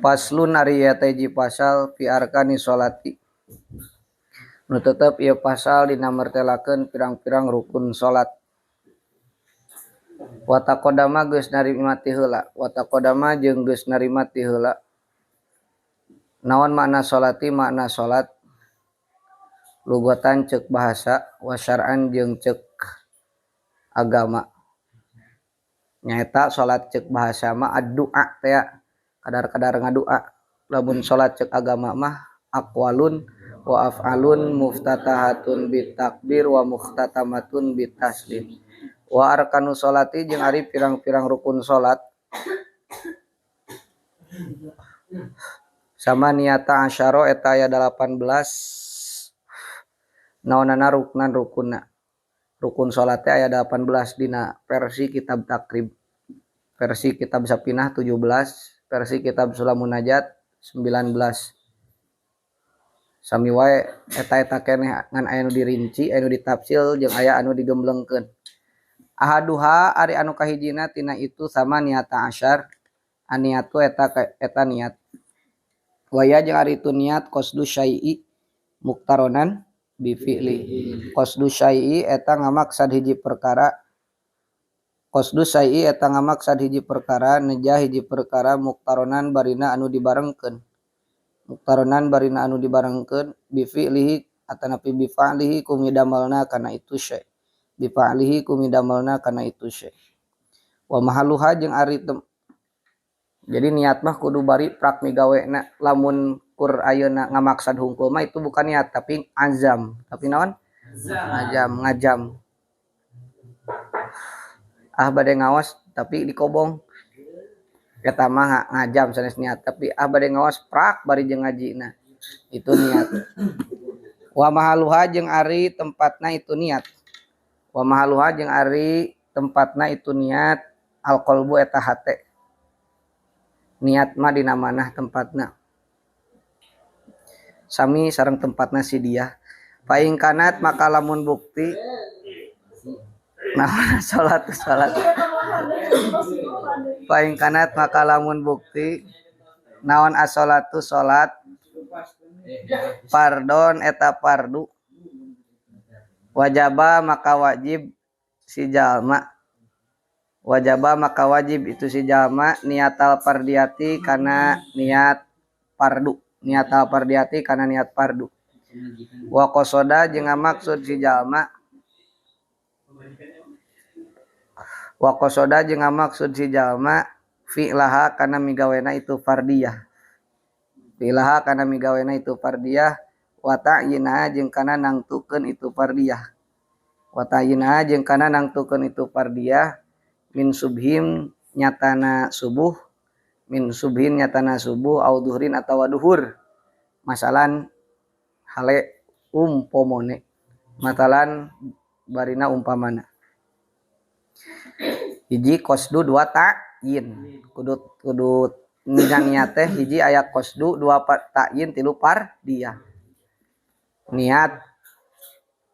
Faslun ari ieu teh hiji pasal fi arkani sholati. Nu tetep ieu pasal dina mertelakeun pirang-pirang rukun salat. Wa taqaddama geus narima ti heula, wa taqaddama jeung geus narima ti heula. Naon makna sholati makna salat lugotan ceuk bahasa wa syar'an jeung ceuk agama. Nyaeta salat ceuk bahasa mah ad-du'a teh kadar-kadar ngadua. Lamun salat ceuk agama mah aqwalun wa af'alun muftatahatun bitakbir wa mukhtatamatun bitaslim. Wa arkanu sholati jeung ari pirang-pirang rukun salat sama niata asyara eta aya 18 naonana ruknan rukunna. Rukun salat teh aya 18 dina versi kitab Takrib, versi kitab Safinah 17, versi kitab Sulamun Najat 19. Sami wae eta-eta keneh ngan aya nu dirinci, aya nu ditafsil jeung aya anu digemblengkeun. Ahaduha ari anu kahijina tina itu sama niata asyar, aniatu eta eta niat. Waya jeung ari itu niat qasdu syai'i muktaronan bi fi'li. Qasdu syai'i eta ngamaksad hiji perkara. Qasdu syai'i eta ngamaksad hiji perkara neja hiji perkara muktaronan barina anu dibarengkeun. Muktaronan barina anu dibarengkeun bi fi'lihi atanapi bi fa'lihi kumidamelna kana itu syai'. Bi fa'lihi kumidamelna kana itu syai'. Wa mahalluha jeung ari jadi niat mah kudu bari prak migawena. Lamun kur ayeuna ngamaksad hungkul mah itu bukan niat tapi azam. Tapi naon? Azam, ngajam. Ah bade ngaos tapi dikobong. Eta mah ngajam sanes niat, tapi ah bade ngaos prak bari jeung ngajina. Itu niat. Wa mahalluha jeung ari tempatna itu niat. Wa mahalluha jeung ari tempatna itu niat alqalbu eta hate. Niat mah dina manah tempatna. Sami sareng tempatna si dia. Paing kanat maka lamun bukti nah salat salat. Paing kanat maka lamun bukti naon as-salatu salat fardon eta fardu wajaba maka wajib si jalma. Wajaba maka wajib itu si jalma niatal fardiyati kana niat fardu. Niatal fardiyati kana niat fardu. Wa qasoda jeung ngamaksud si jalma. Wa qasoda jeung ngamaksud si jalma fi'laha kana migawena itu fardiyah. Fi'laha kana migawena itu fardiyah wa ta'yinaha jeung kana nangtukeun itu fardiyah. Wa ta'yinaha jeung kana nangtukeun itu fardiyah min subhim nyatana subuh, min subhin nyatana subuh au duhrin atawa duhur. Masalan hale umpamane, matalan barina umpamana. Hiji qasdu dua ta'yin. Kudu kudu niat teh hiji aya qasdu dua ta'yin tilu fardiyah. Niat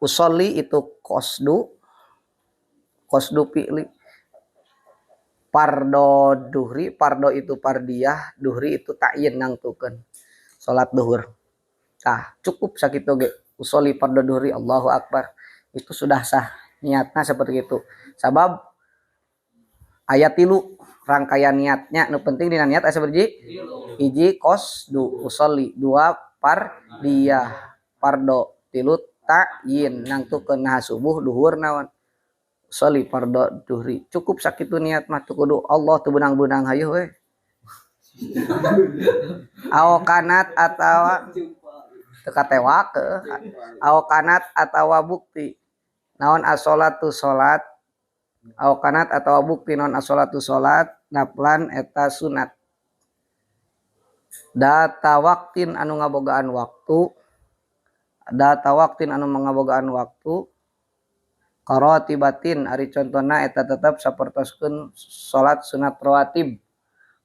usolli itu qasdu, qasdu fi'li. Pardo duhri, pardo itu fardiyah, duhri itu ta'yin nangtukeun salat duhur. Tah, cukup sakitu ge. Usolli pardo duhri Allahu akbar. Itu sudah sah niatna seperti itu. Sabab ayat tilu rangkaian niatnya nu penting dina niat aya sabaraha? Hiji qasdu usolli, dua fardiyah, pardo, tilu ta'yin nangtukeun nah subuh duhur naon. Soli pardo duhri cukup sakitu niat mah kudu Allah teu beunang-beunang hayu we. Aw kanat atawa teu katewak aw kanat atawa bukti naon as-sholatu salat aw kanat atawa bukti naon as-sholatu salat naflan eta sunat data waktin anu ngabogaan waktu data waktin anu ngabogaan waktu karotibatin ari contona eta tetep sapertoskeun salat sunat rawatib.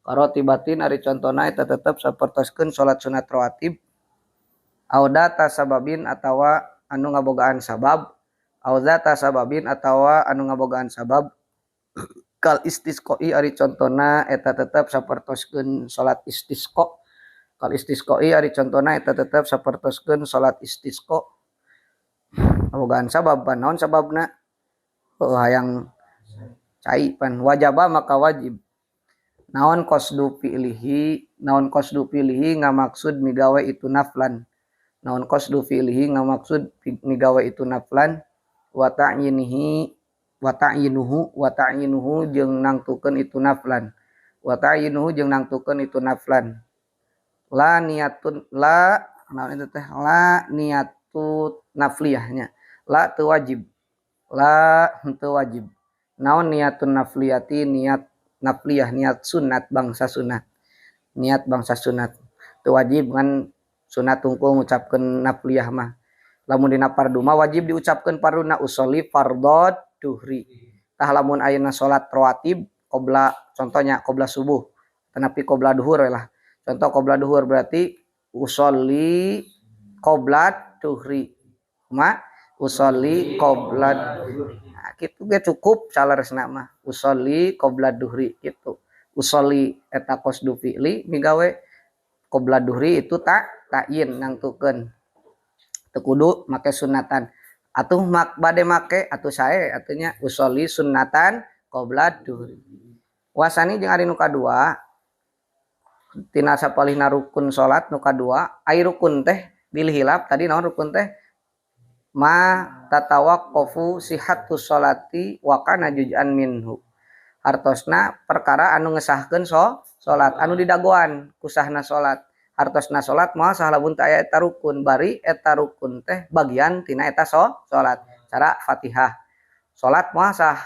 Karotibatin ari contona eta tetep sapertoskeun salat sunat rawatib. Au data sababin atawa anu ngabogaan sabab, au data sababin atawa anu ngabogaan sabab Kal istisqoi ari contona eta tetep sapertoskeun salat istisqa. Kal istisqoi ari contona eta tetep sapertoskeun salat istisqa. Bogaan sabab pan naon sababna? Heuh hayang cai pan wajaba maka wajib. Naon qasdu fi'lihi, naon qasdu fi'lihi ngamaksud migawe itu naflan. Naon qasdu fi'lihi ngamaksud migawe itu naflan wa ta'yinihi wa ta'yinuhu wa ta'yinuhu jeung nangtukeun itu naflan. Wa ta'yinuhu jeung nangtukeun itu naflan. La niatun la naon itu teh la niatut nafliyahnya. La teu wajib. La henteu wajib. Naon niatun nafliyati niat nafliyah niat sunat bangsa sunat. Niat bangsa sunat. Teu wajib ngan sunat tungkul ngucapkeun nafliyah mah. Lamun dina fardu mah wajib diucapkeun farduna usolli fardhod duhri. Tah lamun ayeuna salat rawatib qobla contohnya qobla subuh tetapi qobla duhur we lah. Contoh qobla duhur berarti usolli qobla duhri. Kumaha? Usolli qobla. Nah, kitu ge cukup saleresna mah. Usolli qobla duhri kitu. Usolli eta qasdu fi'li migawe qobla duhri itu tak ta'yin nangtukeun. Teu kudu make sunatan. Atuh mak bade make atuh sae atuh nya usolli sunnatan qobla duhri. Wasani jeung ari nu kadua tina sapalihna rukun salat nu kadua ai rukun teh bilih hilap tadi naon rukun teh ma tatawaqqafu sihhatu sholati wa kana juz'an minhu. Hartosna perkara anu ngesahkeun salat anu didagoan ku sahna salat. Hartosna salat moal sah lamun teu aya eta rukun bari eta rukun teh bagian tina eta salat. Cara Fatihah. Salat moal sah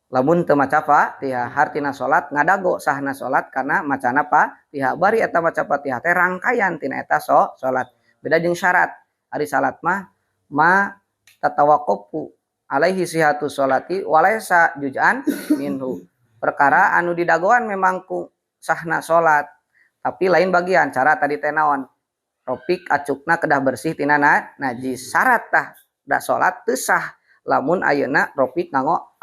lamun teu maca Fatihah. Hartina salat ngadago sahna salat karena macana Fatihah. Bari eta maca Fatihah teh rangkaian tina eta salat. Beda jeung syarat. Ari salat mah ma tatawaqqafu alaihi sihhatu sholati walaysa juz'an minhu. Perkara anu didagoan memang ku sahna salat tapi lain bagian cara tadi teh naon ropik acukna kedah bersih tina najis syarat tah da salat teu sah lamun ayeuna ropik nganggo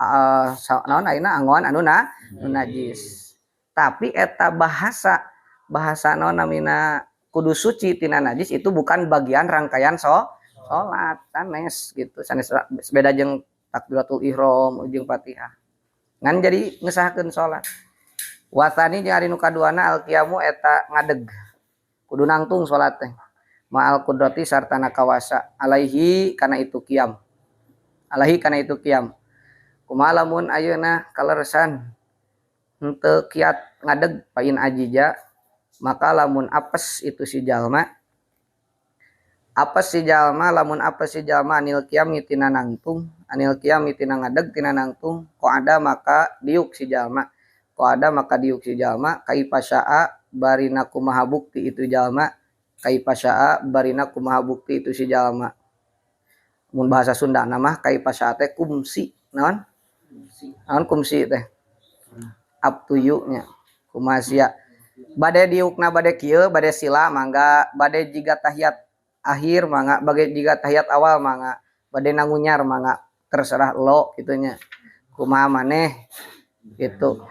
naon ayeuna anggoan anu nu najis. Tapi eta bahasa bahasa naon namina kudu suci tina najis itu bukan bagian rangkaian salat sanes gitu sanes beda jeung takbiratul ihram jeung Fatihah ngan jadi ngesahkeun salat. Wasani jeung ari nu kaduana al-qiyamu eta ngadeg kudu nangtung salat teh ma'al qudrati sartana kawasa alaihi kana itu qiyam alaihi kana itu qiyam. Kumaha lamun ayeuna kaleresan henteu kiat ngadeg pain ajija maka lamun apes itu si jalma apes si jalma lamun apes si jalma anil qiyam tina nangtung anil qiyam tina ngadeg tina nangtung qa'ada maka diuk si jalma qa'ada maka diuk si jalma kaifa sya'a barina kumaha bukti itu jalma kaifa sya'a barina kumaha bukti itu si jalma. Mun bahasa Sunda mah kaifa sya'a teh kumsi naon naon kumsi teh up to you nya kumaha sia bade diukna bade kieu bade sila mangga bade jiga tahiyat akhir mangga bade jiga tahiyat awal mangga bade nangunyar mangga terserah lo kitu nya kumaha maneh gitu.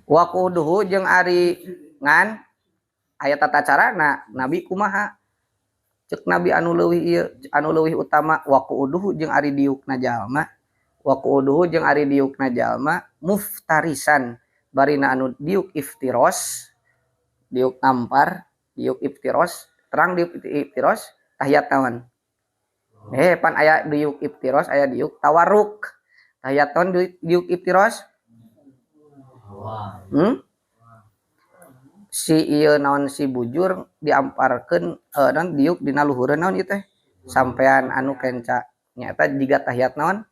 Wa quduhu jeung ari ngan aya tata carana nabi kumaha ceuk nabi anu leuwih ieu anu leuwih utama wa quduhu jeung ari diukna jalma wa quduhu jeung ari diukna jalma muftarisan barina anu diuk iftiros diuk nampar diuk iftiros terang diuk iftiros tahiyat naon pan aya diuk iftiros aya diuk tawarruk tahiyat naon diuk iftiros Si ieu naon si bujur diamparkeun naon diuk dina luhureun naon ieu teh sampean anu kenca nyaeta jiga tahiyat naon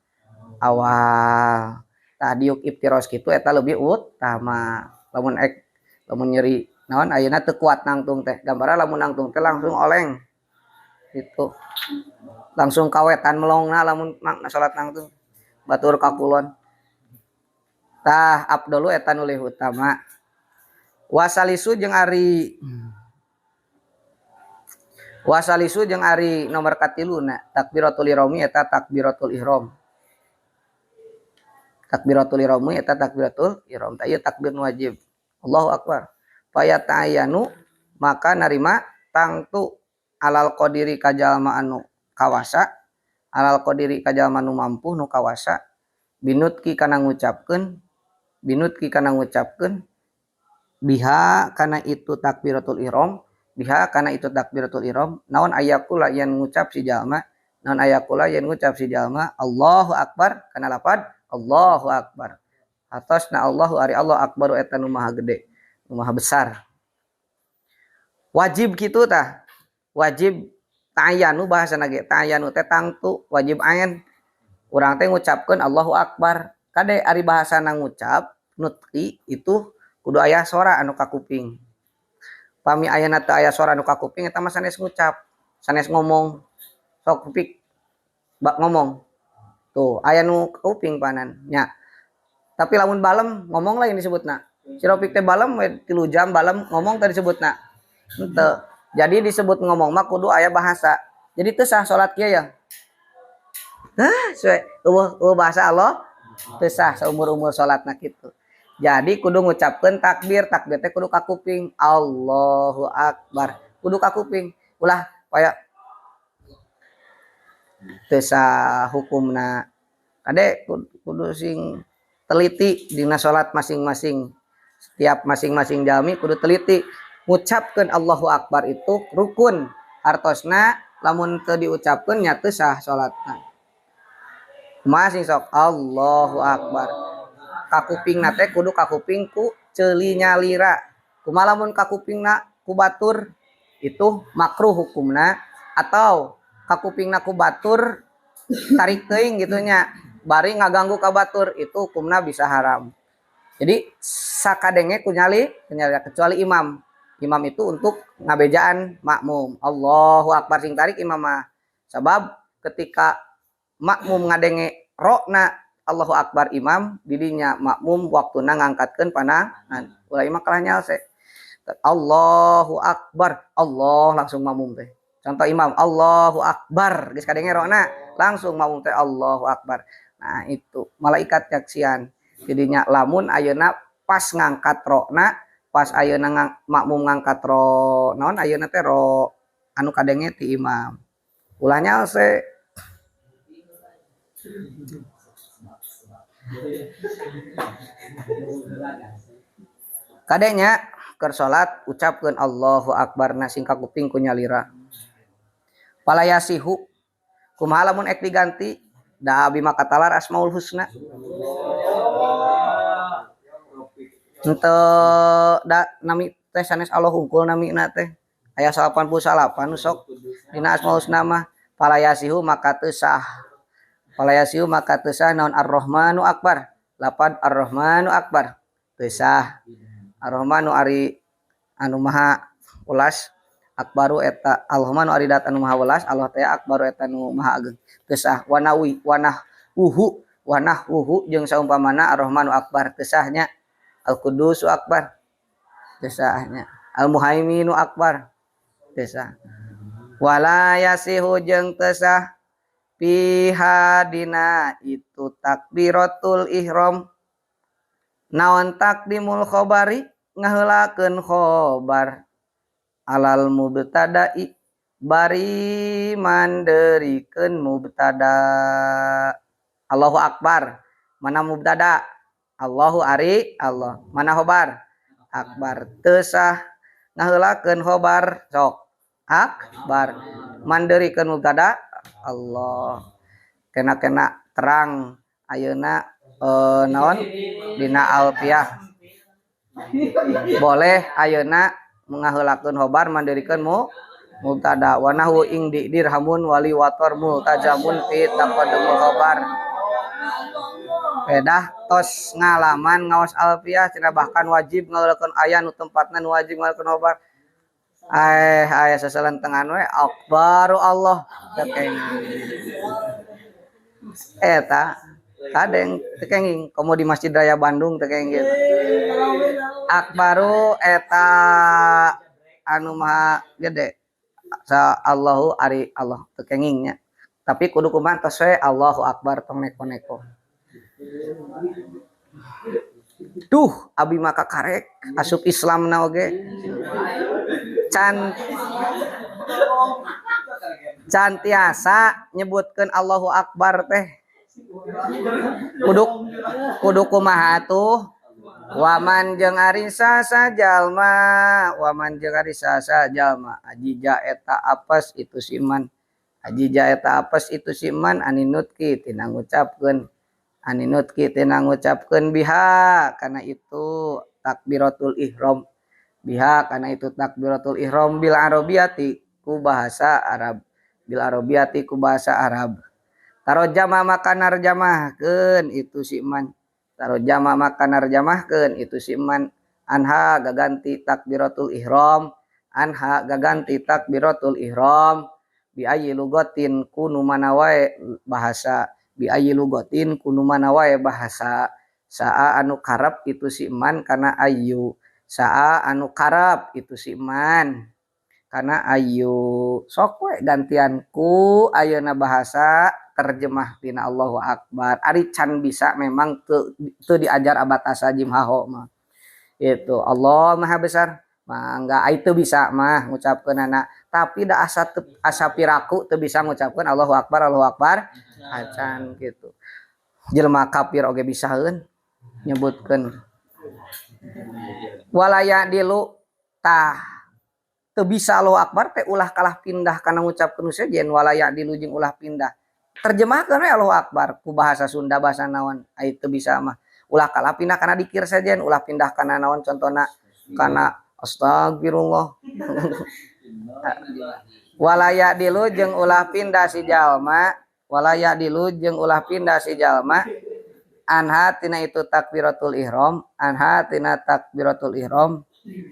awal tah diuk iftiros kitu eta lebih utama lamun ek lamun nyeri naon ayeuna teu kuat nangtung teh gambaran lamun nangtung teh langsung oleng gitu langsung kawetan melongna lamun salat nangtung batur ka kulon tah afdalu eta nu leuwih utama. Wasalisu jeung ari wasalisu jeung ari nomor katiluna takbiratul ihrami eta takbiratul ihram. Takbiratul ihram eta takbiratul ihram tah ieu takbir nu wajib. Allahu akbar. Fayata'ayyanu maka narima tangtu alal qadiri ka jalma anu kawasa, alal qadiri ka jalma nu mampu nu kawasa binutki kana ngucapkeun, binutki kana ngucapkeun biha kana itu takbiratul ihram, biha kana itu takbiratul ihram naon ayakula yen ngucap si jalma, naon ayakula yen ngucap si jalma Allahu akbar kana lapad Allahu akbar. Atasna Allahu ari Allah akbaru eta nu maha gede, nu maha besar. Wajib kitu tah. Wajib ta'ayyanu bahasana ge, ta'ayyanu teh tangtu, wajib ain. Urang teh ngucapkeun Allahu akbar. Kade ari bahasana ngucap nutqi itu kudu aya sora anu kakuping. Pami ayana teu aya sora anu kakuping eta mah sanes ngucap, sanes ngomong. Sok kupik bak ngomong. Tuh, aya nu kuping panan nya. Tapi lamun balem ngomong lain disebutna. Si Rofik teh balem we 3 jam balem ngomong teh disebutna. Henteu. Jadi disebut ngomong mah kudu aya bahasa. Jadi teu sah salat kieu ya. Hah, suwe eueuh bahasa Allah teu sah saumur-umur salatna kitu. Jadi kudu ngucapkeun takbir, takbir teh kudu kakuping. Allahu akbar. Kudu kakuping. Ulah kaya teu sah hukumna. Kade kudu sing teliti dina salat masing-masing. Setiap masing-masing jalmi kudu teliti ngucapkeun Allahu akbar itu rukun. Artosna lamun teu diucapkeun nya teu sah salatna. Kumaha sing sok Allahu akbar. Kakupingna teh kudu kakuping ku ceuli nyalira. Kumaha lamun kakupingna ku batur itu makruh hukumna, atau kakupingna ku batur tarik teuing gitu nya bari ngaganggu ka batur itu hukumna bisa haram. Jadi sakadenge ku nyali, nyalira kecuali imam. Imam itu untuk ngabejaan makmum. Allahu akbar sing tarik imam mah. Sabab ketika makmum ngadenge rokna Allahu akbar imam didinya makmum waktuna ngangkatkeun panangan. Ulah imam kalah nyalse. Allahu akbar, Allah langsung makmum teh. Contoh imam Allahu akbar geus kadenge rokna langsung makmum teh Allahu akbar. Nah itu malaikat nyaksian. Jadinya lamun ayeuna pas ngangkat rokna, pas ayeuna makmum ngangkat ro naon ayeuna teh ro anu kadenge ti imam. Ulah nyalse. Kadenya keur salat ucapkeun Allahu akbar na sing kakuping ku nyalira. Palayasihu kumaha lamun ek diganti da abi mah katalar Asmaul Husna. Henteu da nami teh sanes Allah hungkul namina teh. Aya 89 nu sok dina Asmaul Husna mah palayasihu maka teu sah. Palayasihu maka teu sah naon Ar-Rahmanu Akbar. Lapad Ar-Rahmanu Akbar teu sah. Ar-Rahmanu ari anu maha welas akbaru eta Ar-Rahmanu ari dat anu maha welas Allah teh akbaru eta nu maha ageung teu sah. Wanawi wanah uhu wanah uhu jeung saumpamana Ar-Rahmanu Akbar teu sah nya. Al-Qudusu Akbar teu sah nya. Al-Muhaiminu Akbar teu sah. Wala yasihu jeung teu sah pihadina itu takbiratul ihram. Naon takdimul khobari ngaheulakeun khobar alal mubtada'i bari manderikeun mubtada. Allahu akbar mana mubtada? Allahu ari Allah. Mana khobar? Akbar. Teu sah ngaheulakeun khobar sok akbar manderikeun mubtada Allah. Kena-kena terang ayeuna naon dina alfiah boleh ayeuna ngaheulakeun khobar mandirikeun mubtada wa nahwu ing di dirhamun wali wator multajamun fi taqaddumul khobar. Pedah tos ngalaman ngaos alfiah cenah bahkan wajib ngaheulakeun aya nu tempatna nu wajib ngaheulakeun khobar. Aya sasalentengan we akbaru Allah teu kenging. Eta kadeng teu kenging komo di Masjid Raya Bandung teu kenging gitu. Akbaru eta anu maha gede sa Allahu ari Allah teu kenging nya. Tapi kudu kumaha tos we Allahu akbar tong neko-neko. Duh abi mah kakarek asup Islamna oge. Can can tiasa nyebutkeun Allahu Akbar teh. Kudu kudu kumaha tuh? Waman jeung ari sasajalma, waman jeung ari sasajalma ajija eta apes itu siman. Ajija eta apes itu siman aninutki tina ngucapkeun. Aninutki tina ngucapkeun biha kana itu takbiratul ihram. Biha kana itu takbiratul ihram bil arabiyati ku bahasa Arab. Bil arabiyati ku bahasa Arab. Tarojama maka narjamahkeun itu siman. Tarojama maka narjamahkeun itu siman anha gaganti takbiratul ihram, anha gaganti takbiratul ihram bi ayyi lugatin kunu mana wae bahasa, bi ayyi lugatin kunu mana wae bahasa. Saa anu karep itu siman kana ayu, saa anu karep itu siman kana ayu. Sok we gantian ku ayeuna bahasa terjemah tina Allahu Akbar. Ari can bisa memang teu diajar abatasa jim haho mah. Itu Allah Maha Besar. Mangga ai teu bisa mah ngucapkeunana, tapi da asa teu asa piraku teu bisa ngucapkeun Allahu Akbar Allahu Akbar acan gitu. Jelema kafir oge bisaeun nyebutkeun. Walaya dilu tah teu bisa Allahu Akbar teh ulah kalah pindah kana ngucapkeun sejen walaya dilu jeung ulah pindah. Terjemahkeun we Allahu Akbar ku bahasa Sunda bahasa naon ai teu bisa mah. Ulah kalah pindah kana dikir sejen, ulah pindah kana naon contona kana astagfirullah. Walaya dilu jeung ulah pindah si jalma, walaya dilu jeung ulah pindah si jalma anha tina itu takbiratul ihram, anha tina takbiratul ihram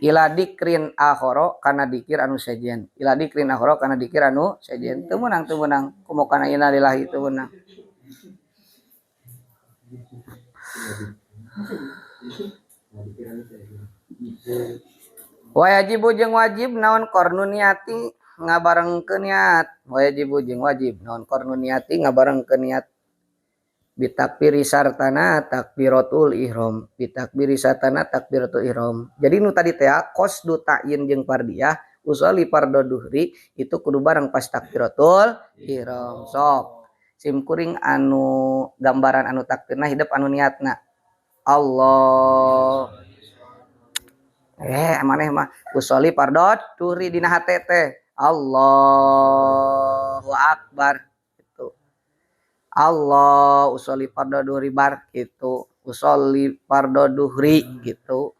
ila dikrin akhara kana dikir anu sejen, ila dikrin akhara kana dikir anu sejen. Teu meunang teu meunang komo kana innalillahi teu meunang. Wajibu jeung wajib naon qarnu niati ngabarengkeun niat. Wajibu jeung wajib naon qarnu niati ngabarengkeun niat. Bitakbiri sartana takbiratul ihram, bitakbiri sartana takbiratul ihram. Jadi nu tadi teh qasdu ta'yin jeung fardiyah usolli fardhu duhri itu kudu bareng pas takbiratul ihram. Sok sim kuring anu gambaran anu takbirna hidup anu niatna. Allah maneh mah usolli fardhu duhri dina hate teh Allahu Akbar gitu. Allah usolli fardhu duhri bar gitu, usolli fardhu duhri gitu.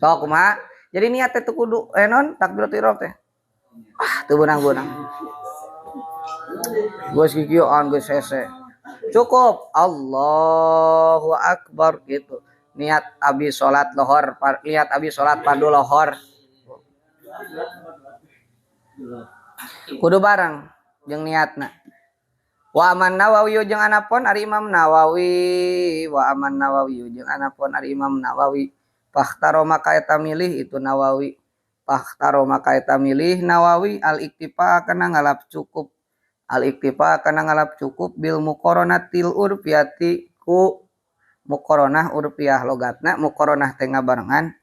Sok kumaha? Jadi niat teh kudu non takbiratul ihram teh. Ah teu beunang-beunang. Geus kikieuan geus hese. Cukup Allahu Akbar gitu. Niat abi salat lohor, niat abi salat fardu lohor. Kudu bareng jeung niatna. Wa aman Nawawi jeung anapun ari Imam Nawawi, wa aman Nawawi jeung anapun ari Imam Nawawi. Fakhtaro maka eta milih itu Nawawi. Fakhtaro maka eta milih Nawawi al iktifa kana ngalap cukup. Al iktifa kana ngalap cukup bil muqaranatil urfiyati ku muqaranah urfiyah logatna muqaranah teh ngabarengan.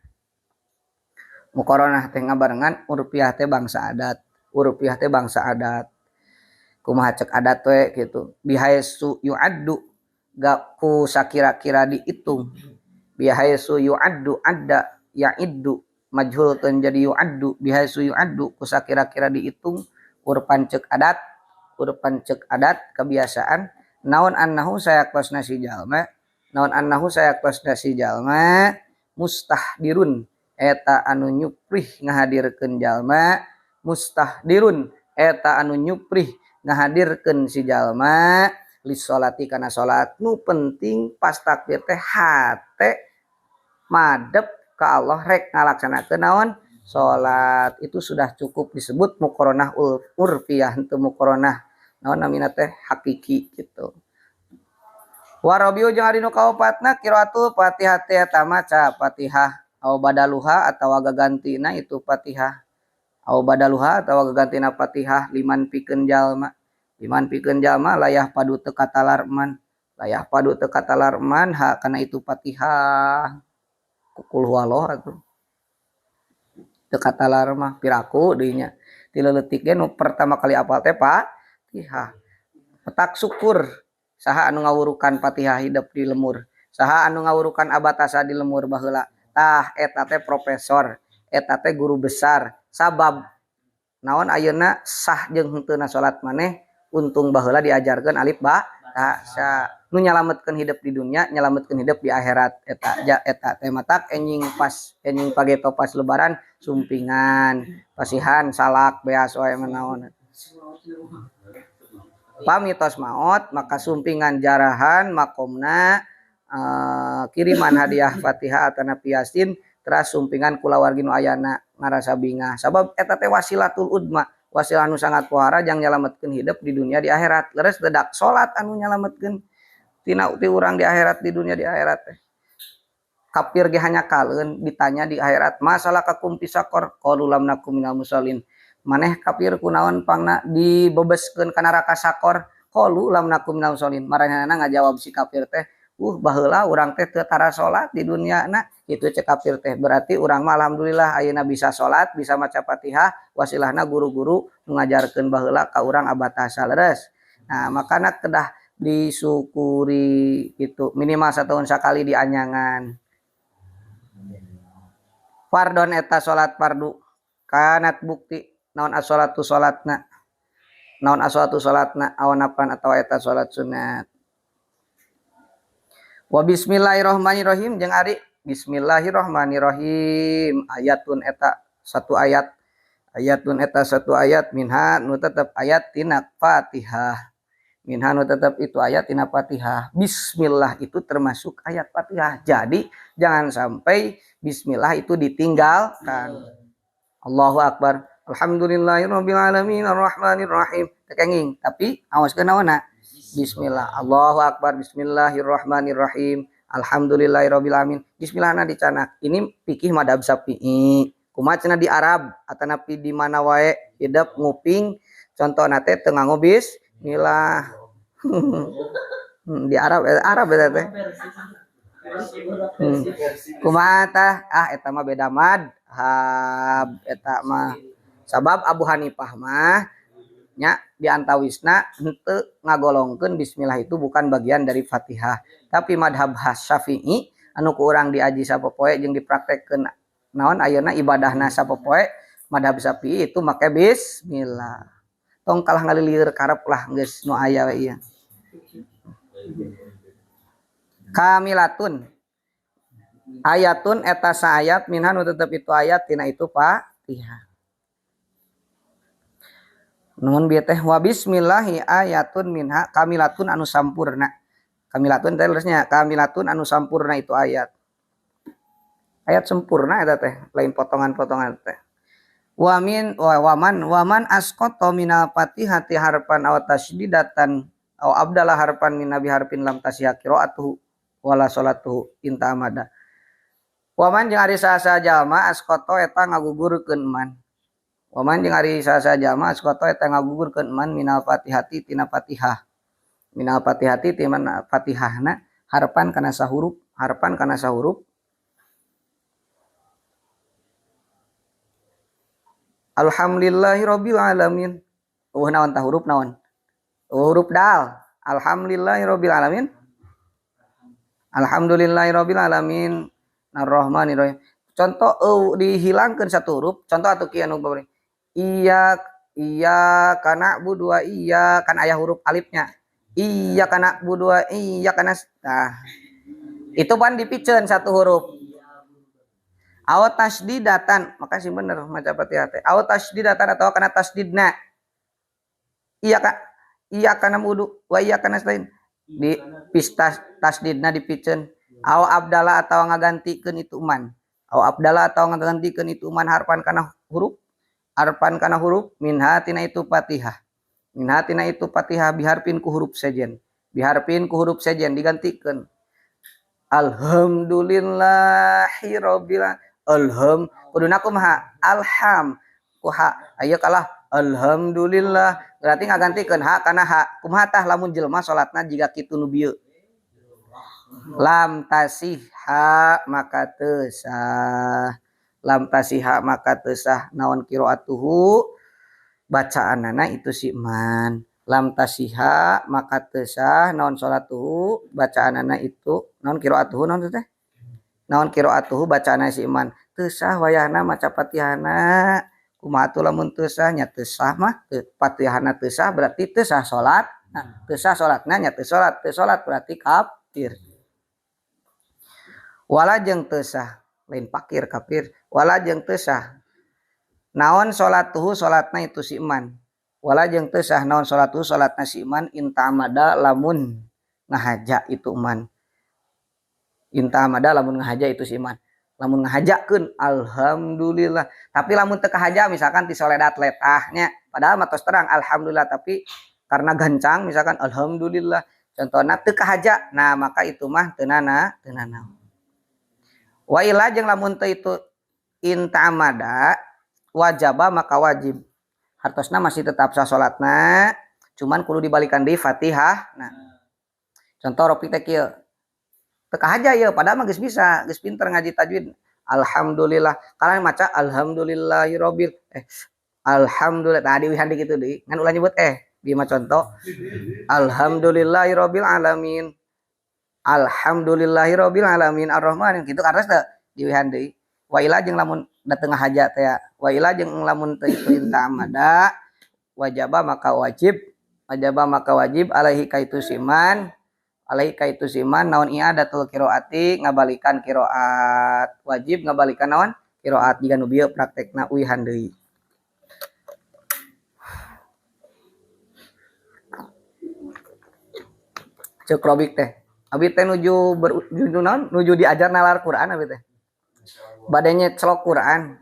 Muqaranah teh ngabarengan urfiyah teh bangsa adat. Urfiyah teh bangsa adat. Kumaha cek adat we gitu. Bihaisu yu'addu ga ku sakira-kira dihitung. Bihaisu yu'addu adda ya'iddu majhulkeun jadi yu'addu bihaisu yu'addu ku sakira-kira dihitung urpan cek adat, urpan cek adat kebiasaan naon annahu sayaktosna si jalma, naon annahu sayaktosna si jalma mustahdirun eta anu nyuprih ngahadirkeun jalma, mustahdirun eta anu nyuprih ngahadirkeun si jalma li sholati kana salat. Nu penting pas takbir teh hate madep ka Allah rek ngalaksanakeun naon salat. Itu sudah cukup disebut muqaranah urfiyah henteu muqaranah naon namina teh hakiki gitu. Warabiu jeung ari nu kaopatna qiraatul Fatihah teh eta maca Fatihah au badaluha atawa gagantina itu Fatihah. Au badaluha atawa gagantina Fatihah liman pikeun jalma. Liman pikeun jalma layah padu teu katalar man. Layah padu teu katalar man ha kana itu Fatihah. Kul huwallah atuh. Teu katalar mah piraku deui nya. Ti leutik ge nu pertama kali apal teh Fatihah. Petak syukur saha anu ngawurukan Fatihah hidup di lemur. Saha anu ngawurukan abatasa di lemur baheula. Tah eta teh profesor, eta teh guru besar. Sabab naon ayeuna sah jeung henteuna salat maneh untung baheula diajarkeun alif ba ta sa nu nyalametkeun hidup di dunia, nyalametkeun hidup di akhirat eta ja eta teh matak enjing pas enjing pageto pas lebaran sumpingan pasihan salak beas wae mah naon. Pami tos maot maka sumpingan jarahan makomna kiriman hadiah Fatihah atanapi Yasin teras sumpingan kulawargi nu ayana ngarasa bingah sabab eta teh wasilatul udma wasilah anu sangat pohara jang nyalametkeun hidup di dunia di akhirat leres dedak salat anu nyalametkeun tina ti urang di akhirat di dunia di akhirat teh kafir ge hanya kaleun ditanya di akhirat masalah kakum fisakor qalu lam nakum minal musallin maneh kafir kunaon pangna dibebeskeun ka neraka sakor qalu lam nakum minal musallin maranehna ngajawab si kafir teh baheula urang teh teu tara salat di dunia na kitu cek kafir teh berarti urang mah alhamdulillah ayeuna bisa salat bisa maca Fatihah wasilahna guru-guru nu ngajarkeun baheula ka urang abatasa leres. Nah makana kedah disyukuri gitu minimal satahun sakali dianyangan fardon eta salat fardu kanat bukti naon as-salatu salatna naon as-salatu salatna awan apan atawa eta salat sunat. Wa bismillahirrahmanirrahim jeung ari bismillahirrahmanirrahim ayatun eta satu ayat ayatun eta satu ayat minha nu tetep ayat tina Fatihah minha nu tetep itu ayat tina Fatihah. Bismillah itu termasuk ayat Fatihah. Jadi jangan sampai bismillah itu ditinggalkan. Allahu akbar alhamdulillahirabbil alamin arrahmanirrahim teu kenging tapi awas ke naonna bismillah. Allahu akbar bismillahirrahmanirrahim alhamdulillahirabbil alamin bismillahna dicanak. Ini fikih madhab Syafi'i kumaha cenah di Arab atanapi di mana wae hidup nguping contohna teh teu nganggo bismillah. Di Arab Arab eta teh. Kumaha tah ah eta mah beda madhab eta mah sabab Abu Hanifah mah nya di antawisna henteu ngagolongkeun bismillah itu bukan bagian dari Fatihah tapi madhab Syafi'i anu ku urang diaji sapopoe jeung dipraktekkeun naon ayeuna ibadahna sapopoe madhab Syafi'i itu make bismillah tong kalah ngalilieur karep lah geus nu aya we ieu kamilatun ayatun eta saayat minha nu tetep itu ayat tina itu Fatihah. Nuhun bieu teh wa bismillahi ayatun minha kamilatun anu sampurna. Kamilatun teh leresnya kamilatun anu sampurna itu ayat. Ayat sempurna eta teh, lain potongan-potongan teh. Wa min wa waman waman asqata minal fatihati harfan aw tasydidatan aw abdala harfan min nabi harfin lam tasya qiraatuhu wala salatuhu inta amada. Waman jeung ari saha jalma asqata eta ngagugurkeun man. Waman jeung ari saha jalma asqata eta ngagugurkeun man minal fatihati tina Fatihah. Minal fatihati tina Fatihahna harpan kana sahurup, harpan kana sahurup. Alhamdulillahirabbil alamin. Eueuh naon tah huruf naon? Eueuh huruf dal. Alhamdulillahirabbil alamin. Alhamdulillahirabbil alamin. Arrahmanirrahim. Contoh dihilangkeun satu huruf, contoh atuh kieu anu babari. Iya iya kana bu dua iya kan aya huruf alifnya. Iya kana bu dua iya kana nah. Itu pan dipiceun satu huruf. Aw tasdidatan, makasih bener maca Fatihah teh. Aw tasdidatan atau kana tasdidna. Iya ka iya kana wudu wa iya kana stain. Di pistas tasdidna dipiceun. Aw abdala atau ngagantikeun itu man. Aw abdala atau ngagantikeun itu man harpan kana huruf. Harpan kana huruf minha tina itu Fatihah. Minha tina itu Fatihah biharpin ku huruf sejen. Biharpin ku huruf sejen digantikeun. Alhamdulillahirabbil alham kuduna kumaha alham ku ha aya kalah alhamdulillah berarti ngagantikeun ha kana ha kumaha tah lamun jelema salatna jiga kitu nu bieu Lam tasihha maka teu sah. Lam tasihha maka teu sah naon qiraatuhu bacaanana itu si man. Lam tasihha maka teu sah naon salatuhu bacaanana itu naon qiraatuhu naon teh? Naon qiraatuhu bacaanana si man. Teu sah wayahna maca Fatihahna. Kumaha atuh lamun teu sah nya teu sah mah Fatihahna teu sah berarti teu sah salat. Nah, teu sah salatna nya teu salat berarti kafir. Wala jeung teu sah lain fakir kafir. Wala jeung teu sah naon salatuhu salatna itu si man. Wala jeung teu sah naon salatuhu salatna si man intamada lamun ngahaja itu man. Intamada lamun ngahaja itu si man. Lamun ngahajakeun alhamdulillah. Tapi lamun teu kahaja misalkan ti soledat letahnya padahal mah tos terang alhamdulillah tapi karena gancang misalkan alhamdulillah contohna teu kahaja nah maka itu mah teu nana teu nanaon. Wa illa jeung lamun teu itu intamada wajaba maka wajib. Hartosna masih tetap sah salatna cuman kudu dibalikan deui Fatihah. Nah contoh Ropi teh kieu teu kahaja ieu padahal mah geus bisa geus pinter ngaji tajwid alhamdulillah kalian maca alhamdulillahirabbil alhamdulillah tadi wihan di kitu deui ngan ulah nyebut bieu mah contoh alhamdulillahirabbil alamin alhamdulillahirabbil alamin arrahman kitu kartos teu diwihan deui wa ila jeung lamun da teu ngahaja teh wa ila jeung lamun teu perintah amada wajaba maka wajib wajaba maka wajib alaihi kaitu siman alaihi kaitu siman naon i'adatul qiraati ngabalikan qiraat wajib ngabalikan naon qiraat jiga nu bieu praktekna uihan deui. Ceuk Robik teh abi teh nuju nuju naon nuju diajar nalar Quran abi teh bade nyecelok Quran.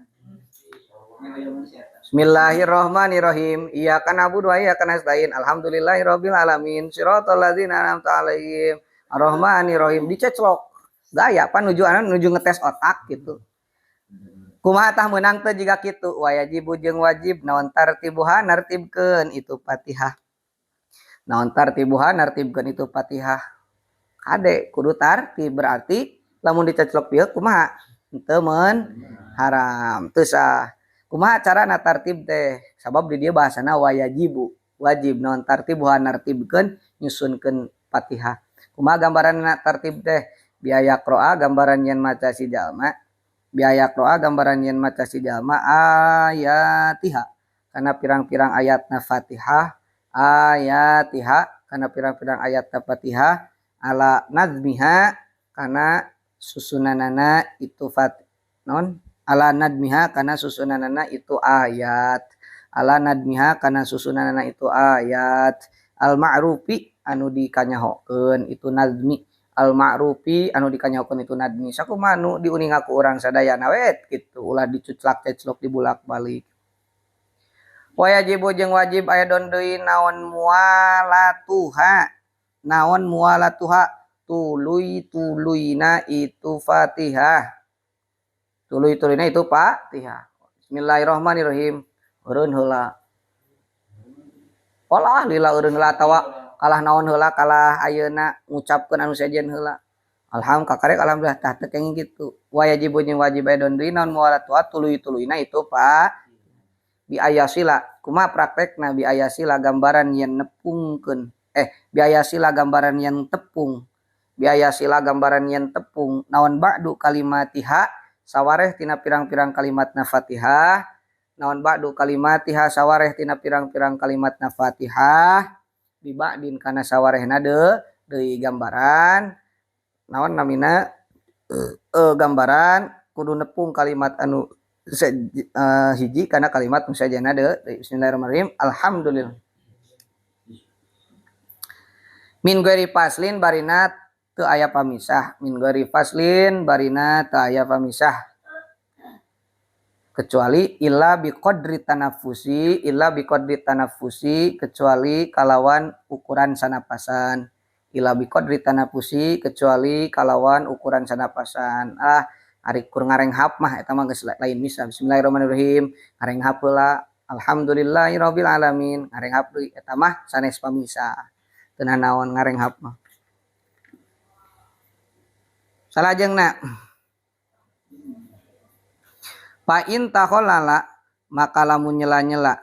Bismillahirrahmanirrahim. Iyyaka na'budu wa iyyaka nasta'in. Alhamdulillahirabbil alamin. Shiratal ladzina an'amta 'alaihim. Arrahmanirrahim. Diceclok. Gaya pan nuju anu nuju ngetes otak gitu. Kumaha tah meunang teh jiga kitu. Wajibu jeung wajib naon tartibuha nartibkeun itu Fatihah. Naon tartibuha nartibkeun itu Fatihah. Kade kudu tartib berarti lamun diceclok ieu kumaha? Henteu meun haram. Teu sah. Kumaha carana tartib teh? Sabab di dieu bahasana wajibu. Wajib naon tartibuha nartibkeun nyusunkeun Fatihah. Kumaha gambaranna tartib teh? Biaya qiraah gambaran yen maca si jalma. Biaya qiraah gambaran yen maca si jalma ayatiha. Kana pirang-pirang ayatna Fatihah, ayatiha kana pirang-pirang ayatna Fatihah ala nazmiha kana susunanana itu fat non ala nadmiha kana susunanana itu ayat ala nadmiha kana susunanana itu ayat al ma'rufi anu dikanyahokeun itu nazmi al ma'rufi anu dikanyahokeun itu nadmi sakumaha nu diuninga ku urang sadayana we kitu ulah dicuclak-ceclok dibulak-balik. Wajibu jeung wajib aya don deui naon mualatuha naon mualatuha tuluy-tuluyna itu Fatihah. Tuluy-tuluyna itu Fatihah. Bismillahirrahmanirrahim. Eureun heula. Olah lila eureun heula atawa kalah naon heula kalah ayeuna ngucapkeun anu sejen heula. Alhamdulillah kakarek alhamdulillah tah teu kenging kitu. Wajibu jeung wajib aya don deui naon mualatuha tuluy-tuluyna itu Pak. Bi ayasila kumaha praktekna bi ayasila gambaran yen nepungkeun bi ayasila gambaran yen tepung bi ayasila gambaran yen tepung naon ba'du kalimatiha sawareh tina pirang-pirang kalimatna Fatihah naon ba'du kalimatiha sawareh tina pirang-pirang kalimatna Fatihah bi ba'din kana sawarehna deui gambaran naon namina gambaran kudu nepung kalimat anu hiji kana kalimat nu sajana deui. Bismillahirrahmanirrahim. Alhamdulillah. Min ghairi faslin barina teu aya pamisah. Min ghairi faslin barina teu aya pamisah. Kecuali illa biqadri tanaffusi, illa biqadri tanaffusi kecuali kalawan ukuran sanapasan. Illa biqadri tanaffusi kecuali kalawan ukuran sanapasan. Ah ari kur ngarenghap mah eta mah geus lain misa. Bismillahirrahmanirrahim. Ngarenghap heula alhamdulillahirabbil alamin. Ngarenghap deui eta mah sanes pamisa. Teu nanaon ngarenghap mah. Salajengna fa in takholala maka lamun nyela-nyela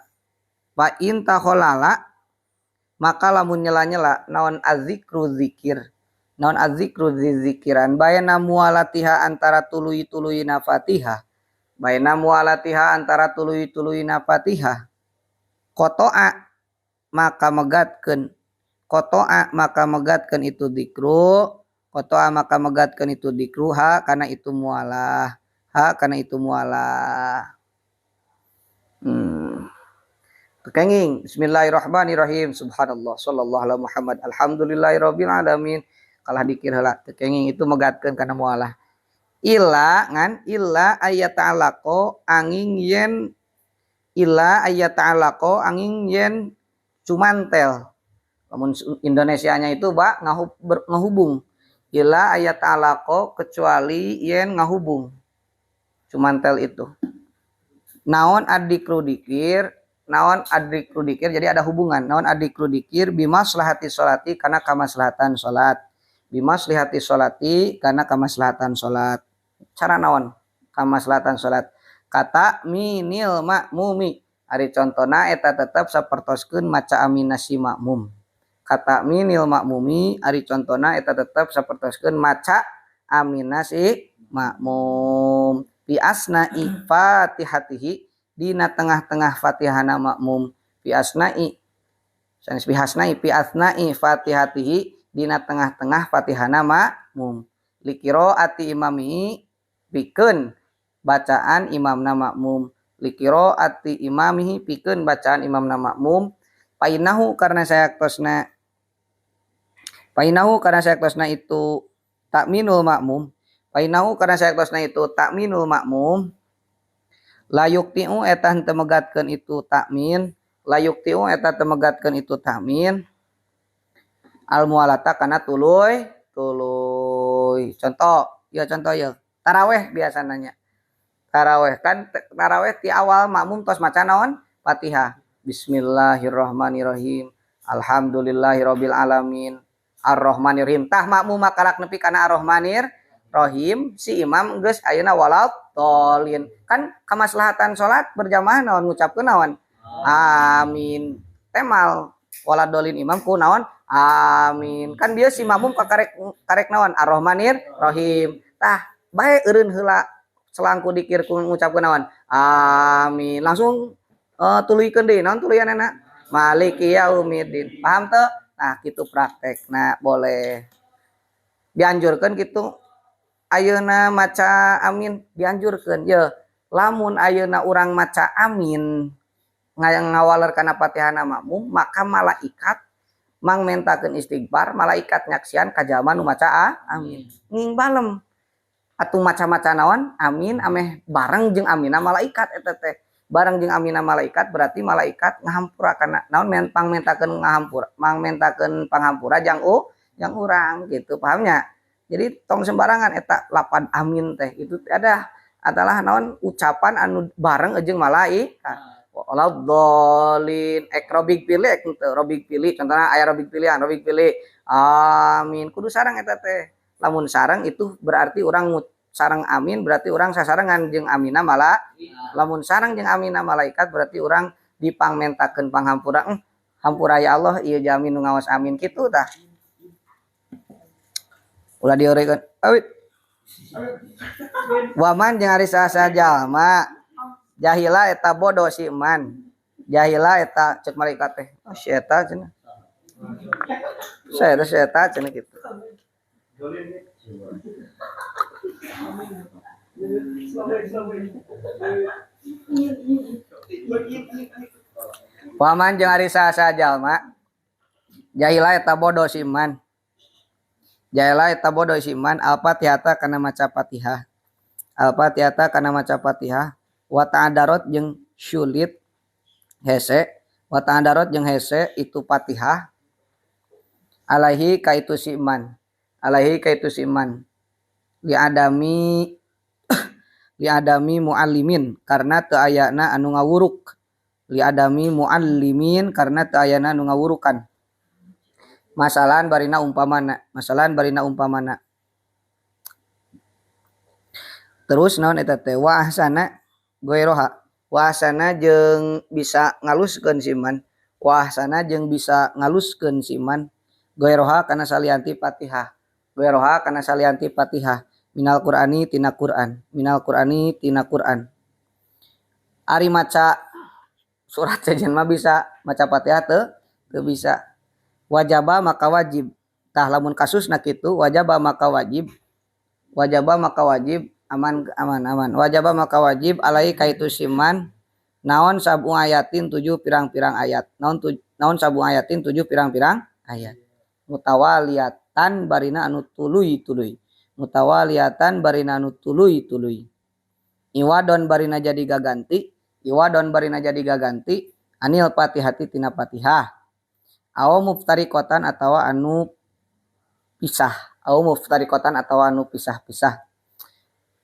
fa in takholala maka lamun nyela-nyela naon azzikru zikir naon azzikru zikiran bayana mualatiha antara tuluy-tuluyna Fatihah bayana mualatiha antara tuluy-tuluyna Fatihah qata'a maka megatkeun qata'a maka megatkeun itu zikru qata'a maka megatkeun itu zikru ha kana itu mualah ha kana itu mualah. Kenging bismillahirrahmanirrahim subhanallah sallallahu ala Muhammad alhamdulillahirabbil alamin kalah dikir heula teu kenging itu megatkeun kana mualah illa ngan illa ayata'alaqo angin yen illa ayata'alaqo angin yen cumantel lamun Indonesianya itu ba ngahubung illa ayata'alaqo kecuali yen ngahubung cumantel itu naon addikru dikir naon addikru dikir jadi ada hubungan naon addikru dikir bimaslahati sholati kana kamaslahatan salat bimaslahati sholati kana kamaslahatan salat cara naon kamaslahatan salat kata minil makmumi ari contona eta tetep sapertoskeun maca amina si makmum kata minil makmumi ari contona eta tetep sapertoskeun maca amina si makmum fi asna'i fatihatihi dina tengah-tengah fatihana makmum fi asna'i sanes fi hasna'i fi asna'i fatihatihi dina tengah-tengah fatihana makmum liqiraati imamihi pikeun bacaan imamna makmum liqiraati imamihi pikeun bacaan imamna makmum painahu karena sayaktosna painahu karena sayaktosna itu takminul makmum painahu karena sayaktosna itu takminul makmum layuktiu eta henteu megatkeun itu takmin layuktiu eta teu megatkeun itu takmin al mualata kana tuluy tuluy contoh ya contoh ya taraweh biasana nya taraweh kan taraweh ti awal makmum tos maca naon Fatihah bismillahirrahmanirrahim alhamdulillahirabbil alamin arrahmanirrahim tah makmum makarak nepi kana arrahmanir rohim si imam geus ayeuna waladhdallin kan kamaslahatan salat berjamaah naon ngucapkeun naon amin temal waladhdallin imam ku naon amin kan bieu si makmum kakarek karek naon arrahmanir rohim tah bae eureun heula selangku dikir ku ngucapkeun naon amin langsung tuluykeun deui naon tuluyanana maliki yaumiddin paham teu nah kitu praktekna boleh dianjurkeun kitu ayeuna maca amin dianjurkeun ye lamun ayeuna urang maca amin ngawaler kana Fatihahna makmum maka malaikat mangmentakeun istighfar malaikat nyaksian ka jalma nu maca amin nging balem atuh maca-maca naon amin ameh bareng jeung amina malaikat eta teh bareng jeung amina malaikat berarti malaikat ngahampura kana naon pangmentakeun ngahampura mangmentakeun panghampura jang jang urang gitu pahamnya. Jadi tong sembarangan eta lapan amin teh itu ada adalah naon ucapan anu bareng jeung malaikat. Waladhdallin ek robig pilih ek henteu robig pilih contohna aya robig pilihan robig pilih amin kudu sareng eta teh. Lamun sareng itu berarti urang sareng amin berarti urang sasarengan jeung amina mala. Lamun sareng jeung amina malaikat berarti urang dipangmentakeun panghampura hampura ya Allah ieu jalmi nu ngaos amin kitu tah. Ulah diorekeun. Awit. Waman jeung ari saha jalma jahila eta bodoh si man. Jahila eta cek malaikat teh. Oh si eta cenah. Saya si eta cenah kitu. Waman jeung ari saha jalma jahila eta bodoh si man. Jahila eta bodoh si man al-Fatihata kana maca Fatihah. Al-Fatihata kana maca Fatihah wa ta'adarot jeung sulit hese wa ta'adarot jeung hese itu Fatihah alaihi ka itu si man. Alaihi ka itu si man. Li adami li adami muallimin karena teu ayana anu ngawuruk. Li adami muallimin karena teu ayana anu ngawurukan. Masalahan barina umpamana, masalahan barina umpamana. Terus naon eta teh wa ahsana ghairoha, wa ahsana jeung bisa ngaluskeun si man, wa ahsana jeung bisa ngaluskeun si man ghairoha kana salianti Fatihah, ghairoha kana salianti Fatihah minal Qur'ani tina Qur'an, minal Qur'ani tina Qur'an. Ari maca surat sejen mah bisa, maca Fatihah teu bisa. Wajaba maka wajib. Tah lamun kasusna kitu wajaba maka wajib, wajaba maka wajib aman aman aman, wajaba maka wajib alai kaitu siman naon sab'u ayatin 7 pirang-pirang ayat, naon naon sab'u ayatin 7 pirang-pirang ayat mutawaliyatan barina anu tuluy-tuluy, mutawaliyatan barina anu tuluy-tuluy, iwadon barina jadi gaganti, iwadon barina jadi gaganti anil fatihati tina Fatihah, aw muftariqatan atawa anu pisah, aw muftariqatan atawa anu pisah-pisah.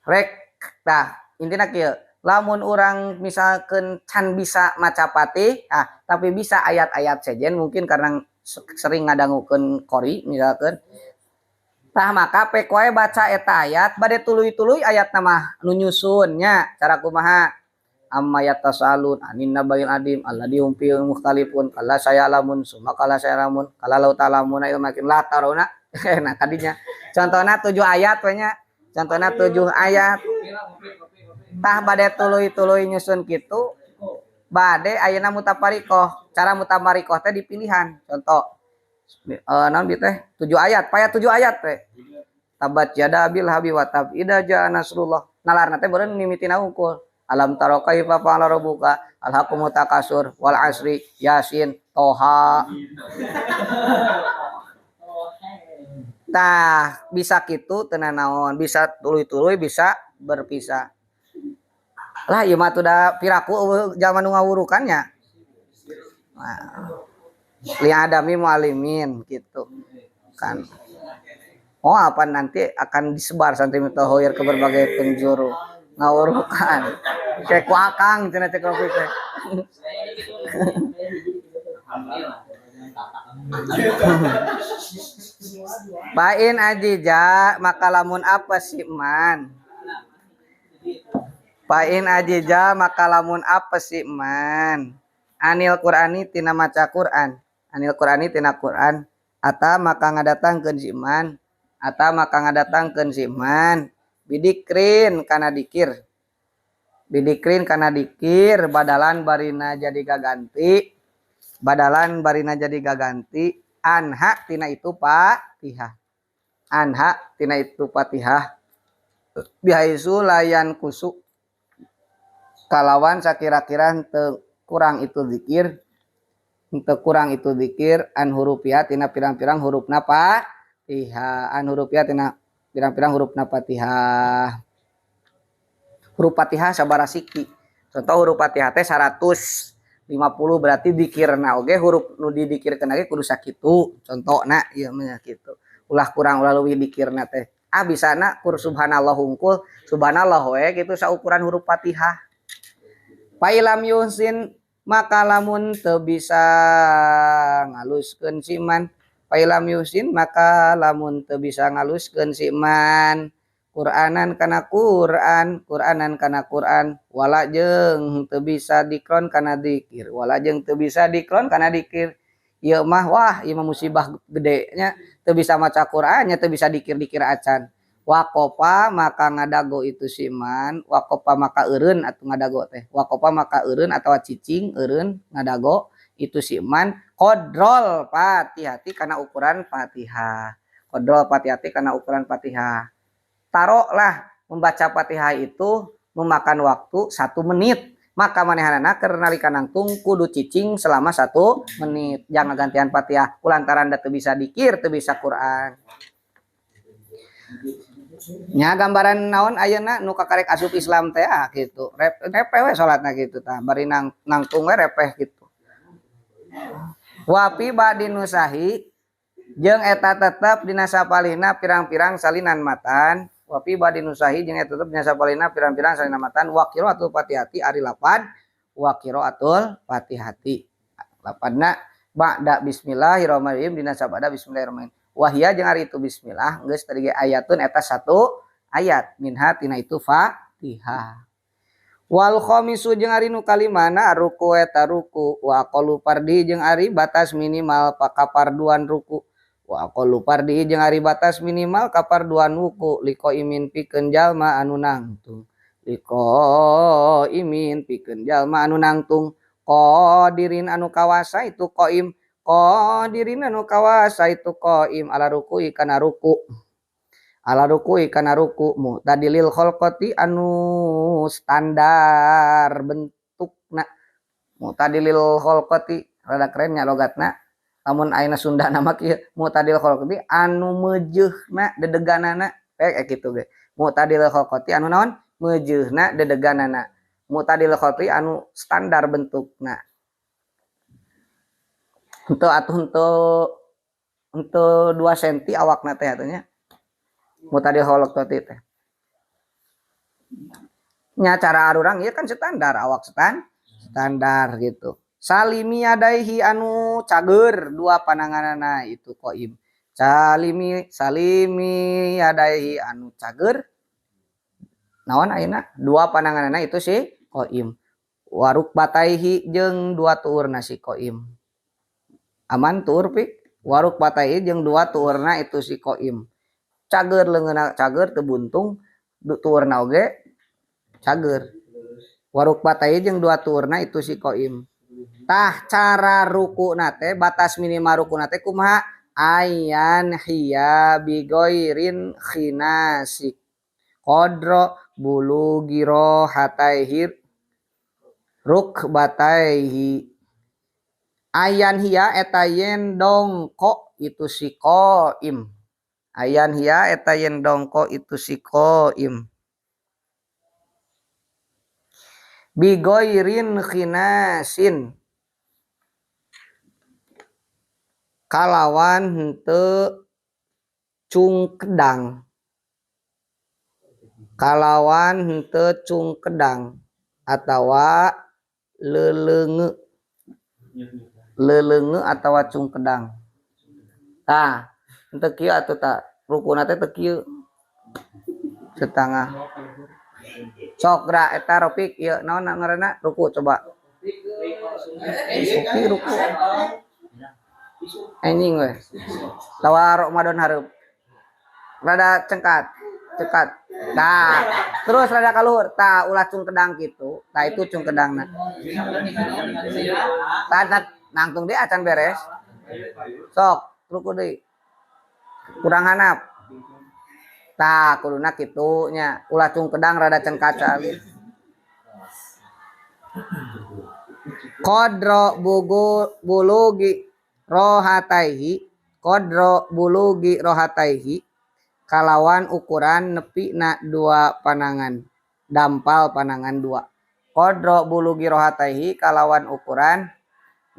Rek tah intina kieu, lamun urang misalkeun can bisa maca Fatihah tapi bisa ayat-ayat sejen mungkin karena sering ngadangukeun qori misalkeun, tah maka pek wae baca eta ayat bade tuluy-tuluy ayatna mah nu nyusun nya cara kumaha amma yatasalun anin nabail adim alladzi hum fihi mukhtalifun kalla sayalamun summa kalla sayalamun kalla law ta'lamuna ilma la tarawna. Nah kadinya contohna 7 ayat we nya, contohna 7 ayat tah bade tuluy-tuluy nyusun kitu bade ayeuna mutafariqoh. Cara mutafariqoh teh dipilihan contoh naon bieu teh 7 ayat paya 7 ayat teh tabat yada bil habi wa tab idza jaa nasrullah nalarna teh beureun mimitina unggul alam tara kaifa fa'ala rabbuka alhaqumut takasur wal asri yasin toha. Tah bisa kitu teu nanaon, bisa tuluy-tuluy bisa berpisah. Lah ieu mah da piraku eueuh jalma nu ngawurukan nya. Nah, li adami mualimin gitu kan. Oh apa nanti akan disebar santri mutahoir ke berbagai penjuru ngawurukan. Kayak ku akang cenah cek kopi teh. Bain ajija maka lamun apa si man, Bain ajija maka lamun apa si man anil Qur'ani tina maca Qur'an, anil Qur'ani tina Qur'an ata maka ngadatangkeun si man, ata maka ngadatangkeun si man bidikrin kana dikir, bidikrin kana dikir badalan barina jadi gaganti, badalan barina jadi gaganti anha tina itu Fatihah, anha tina itu Fatihah bihaisu layan kusuk kalawan sakira-kira henteu kurang itu zikir, henteu kurang itu zikir an hurufia tina pirang-pirang hurufna Fatihah, an hurufia tina pirang-pirang hurufna Fatihah. Huruf Fatihah sabaraha siki, contoh huruf Fatihah teh 150 berarti dikirna oge huruf nu didikirkeun ge kudu sakitu contona ieu mah kitu, ulah kurang ulah leuwih dikirna teh. Ah bisana kur subhanallah hungkul, subhanallah we kitu saukuran huruf Fatihah. Failam yuhsin maka lamun teu bisa ngaluskeun si man, failam yuhsin maka lamun teu bisa ngaluskeun si man Qur'anan kana Qur'an, Qur'anan kana Qur'an wala jeung teu bisa dikron kana dikir, wala jeung teu bisa dikron kana dikir. Ieu mah wah ieu mah musibah gede nya, teu bisa maca Qur'an nya teu bisa dikir-dikir acan. Waqofa maka ngadago itu siman, waqofa maka eureun atuh ngadago teh, waqofa maka eureun atawa cicing eureun ngadago itu siman qadrol fatihati kana ukuran Fatihah, qadrol fatihati kana ukuran Fatihah. Taruhlah membaca Fatihah itu memakan waktu 1 menit, maka manehanana keur nalika nangtung kudu cicing selama 1 menit, jangan gantian Fatihah kulantaran da teu bisa dikir teu bisa Quran. Nya gambaran naon ayeuna nu kakarek asup Islam teh ah kitu, repeh we salatna kitu tah, bari nangtung we repeh kitu. Wa fi ba'di nusahi jeung eta tetep dina sapalihna pirang-pirang salinan matan, wa fi ba'di nusahi jeung eta tetep dina sapalihna pirang-pirang salinan matan wa qiraatul fatihati ari lapad wa qiraatul fatihati lapadna ba'da bismillahirrahmanirrahim dina sabada bismillahirrahmanirrahim. Wahia jeung ari itu bismillah geus tadi ge ayatun eta 1 ayat minha tina itu Fatihah. Wal khamisu jeung ari nu kalimana ruku eta ruku wa aqallu fardi jeung ari batas minimal kaparduan ruku wa aqallu fardi jeung ari batas minimal kaparduan ruku liqaimin pikeun jalma anu nangtung liqaimin pikeun jalma anu nangtung qadirin anu kawasa itu qaim qadirin anu kawasa itu qaim ala ruku'i kana ruku ala ruku'i kana ruku mu'tadilil khalqati anu standar bentukna mu'tadilil khalqati rada keren nya logatna lamun ayeuna Sunda nama kieu mu'tadil khalqati anu meujeuhna dedeganana kitu ge mu'tadil khalqati anu naon meujeuhna dedeganana mu'tadil khalqati anu standar bentukna henteu atuh henteu 2 cm awakna teh atuh nya mutadil khalqati teh nya cara arurang ieu kan standar awak standar gitu. Salimi yadaihi anu cager dua pananganana itu qaim. Salimi yadaihi anu cager naon ayeuna dua pananganana itu si qaim. Waruk bataihi jeung dua tuurna si qaim. Aman tuur pi waruk bataihi jeung dua tuurna itu si qaim. Cager leungeunna cager teu buntung tuurna oge cager. Waruk batai jeung dua tuurna itu si qaim. Tah cara rukuna teh batas minimal rukuna teh kumaha ayan hiya bigoirin khinasik qadra bulugi rohataihir rukbataihi ayan hiya eta yen dongko itu si qaim. Ayan hiya eta yen dongko itu si qaim bigoirin khinasin kalawan henteu cungkedang kalawan henteu cungkedang atawa leleunge leleunge atawa cungkedang tah henteu kieu atuh ta rukuna teh teu kieu setengah sok geura eta Rofik ieu naon ngaranna ruku coba Oke ruku anjing we tawa Ramadan hareup rada cengkat cekat tah terus rada kaluhur tah ulah cungkedang kitu tah itu cungkedangna tah nangtung deui acan beres sok ruku deui kurang hanap tah kuduna kitu nya ulah cungkedang rada cengkat cali qadra bulugi rohataihi qadra bulugi rohataihi kalawan ukuran nepina dua panangan dampal panangan dua qadra bulugi rohataihi kalawan ukuran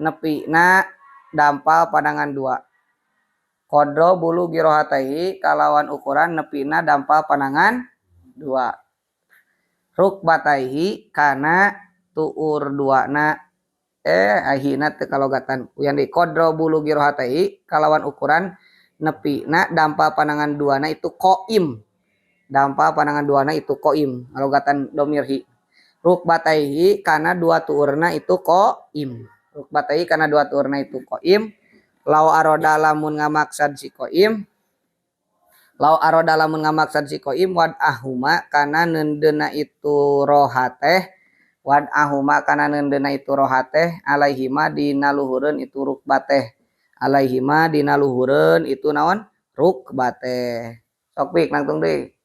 nepina dampal panangan dua qadra bulugi rohataihi kalawan ukuran nepina dampal panangan dua rukbataihi kana tuur duana ahina teu kalogatan uyan di qadra bulugi rohataihi kalawan ukuran nepina dampal panangan duana itu qaim dampal panangan duana itu qaim kalogatan domir hi rukbataihi kana dua tuurna itu qaim rukbataihi kana dua tuurna itu qaim law aroda lamun ngamaksad si qaim law aroda lamun ngamaksad si qaim wad ahuma kana neundeuna itu rohateh wad ahuma kana neundeuna itu rohateh alaihima dina luhureun itu rukbateh alaihima dina luhureun itu naon rukbateh sok pik nangtung deui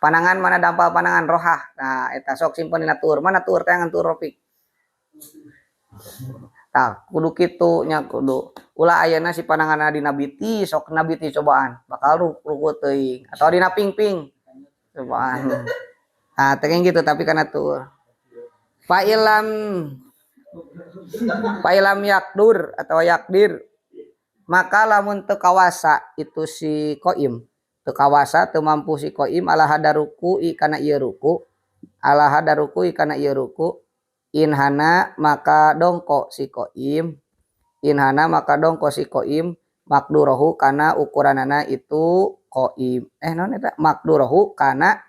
panangan mana dampal panangan rohah nah eta sok simpen dina tuur mana tuur teh ngan tuur Rofik tah kudu kitu nya kudu ulah ayeuna si pananganna dina biti sok na biti cobaan bakal ruku teuing atau dina pingping cobaan nah teh gitu tapi kana tuur fa'ilam yakdur atau yakdir maka lamun teu kawasa itu si qaim teu kawasa teu mampu si qaim ala hadaruku kana ieu ruku ala hadaruku kana ieu ruku inhana maka dongko si qaim inhana maka dongko si qaim Makdurohu kana ukuranana itu qaim non eta makdurohu kana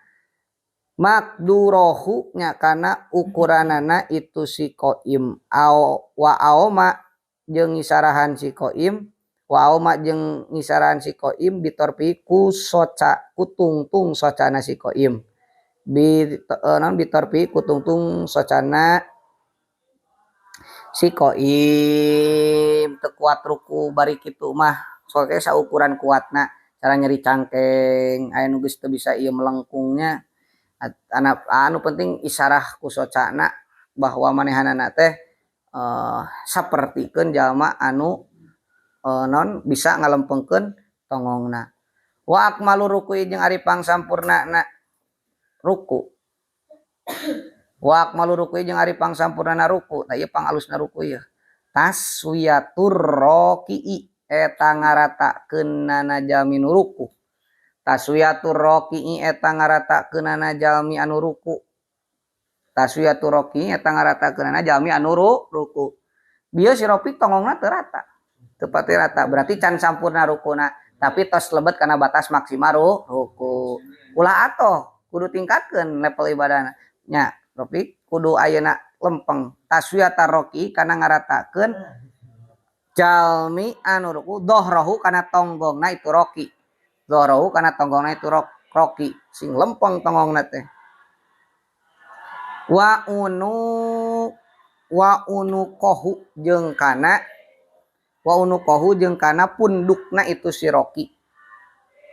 makdurohu nya kana ukuranana itu si qaim au wa aoma jeung ngisarahan si qaim wa aoma jeung ngisarahan si qaim bitorpi ku soca ku tungtung socana si qaim bi non bitorpi ku tungtung socana si qaim teu kuat ruku bari kitu mah soalnya saukuran kuatna cara nyeri cangkeng aya nu geus teu bisa ieu melengkungnya anu penting isarah ku socana bahwa manehanana teh sapertikeun jalma anu non bisa ngalempengkeun tongongna wa akmalu ruku'i jeung ari pangsampurnana ruku wa akmalu ruku'i jeung ari pangsampurnana ruku tah ieu pangalusna ruku ieu taswiyatur raki'i eta ngaratakeunana jalmi nu ruku taswiyatur raki'i eta ngaratakeunana jalmi anu ruku taswiyatur raki'i eta ngaratakeunana jalmi anu ruku bieu si Rofi tongongna teu rata teu pati rata berarti can sampurna rukuna tapi tos lebet kana batas maksimal ruku ulah atoh kudu tingkatkeun level ibadahna nya Rofi kudu ayeuna lempeng taswiyatur raki'i kana ngaratakeun jalmi anu ruku dohrohu kana tonggongna itu roki dohrohu kana tonggongna itu roki sing lempeng tonggongna teh wa unu wa unuqahu jeung kana wa unuqahu jeung kana pundukna itu si roki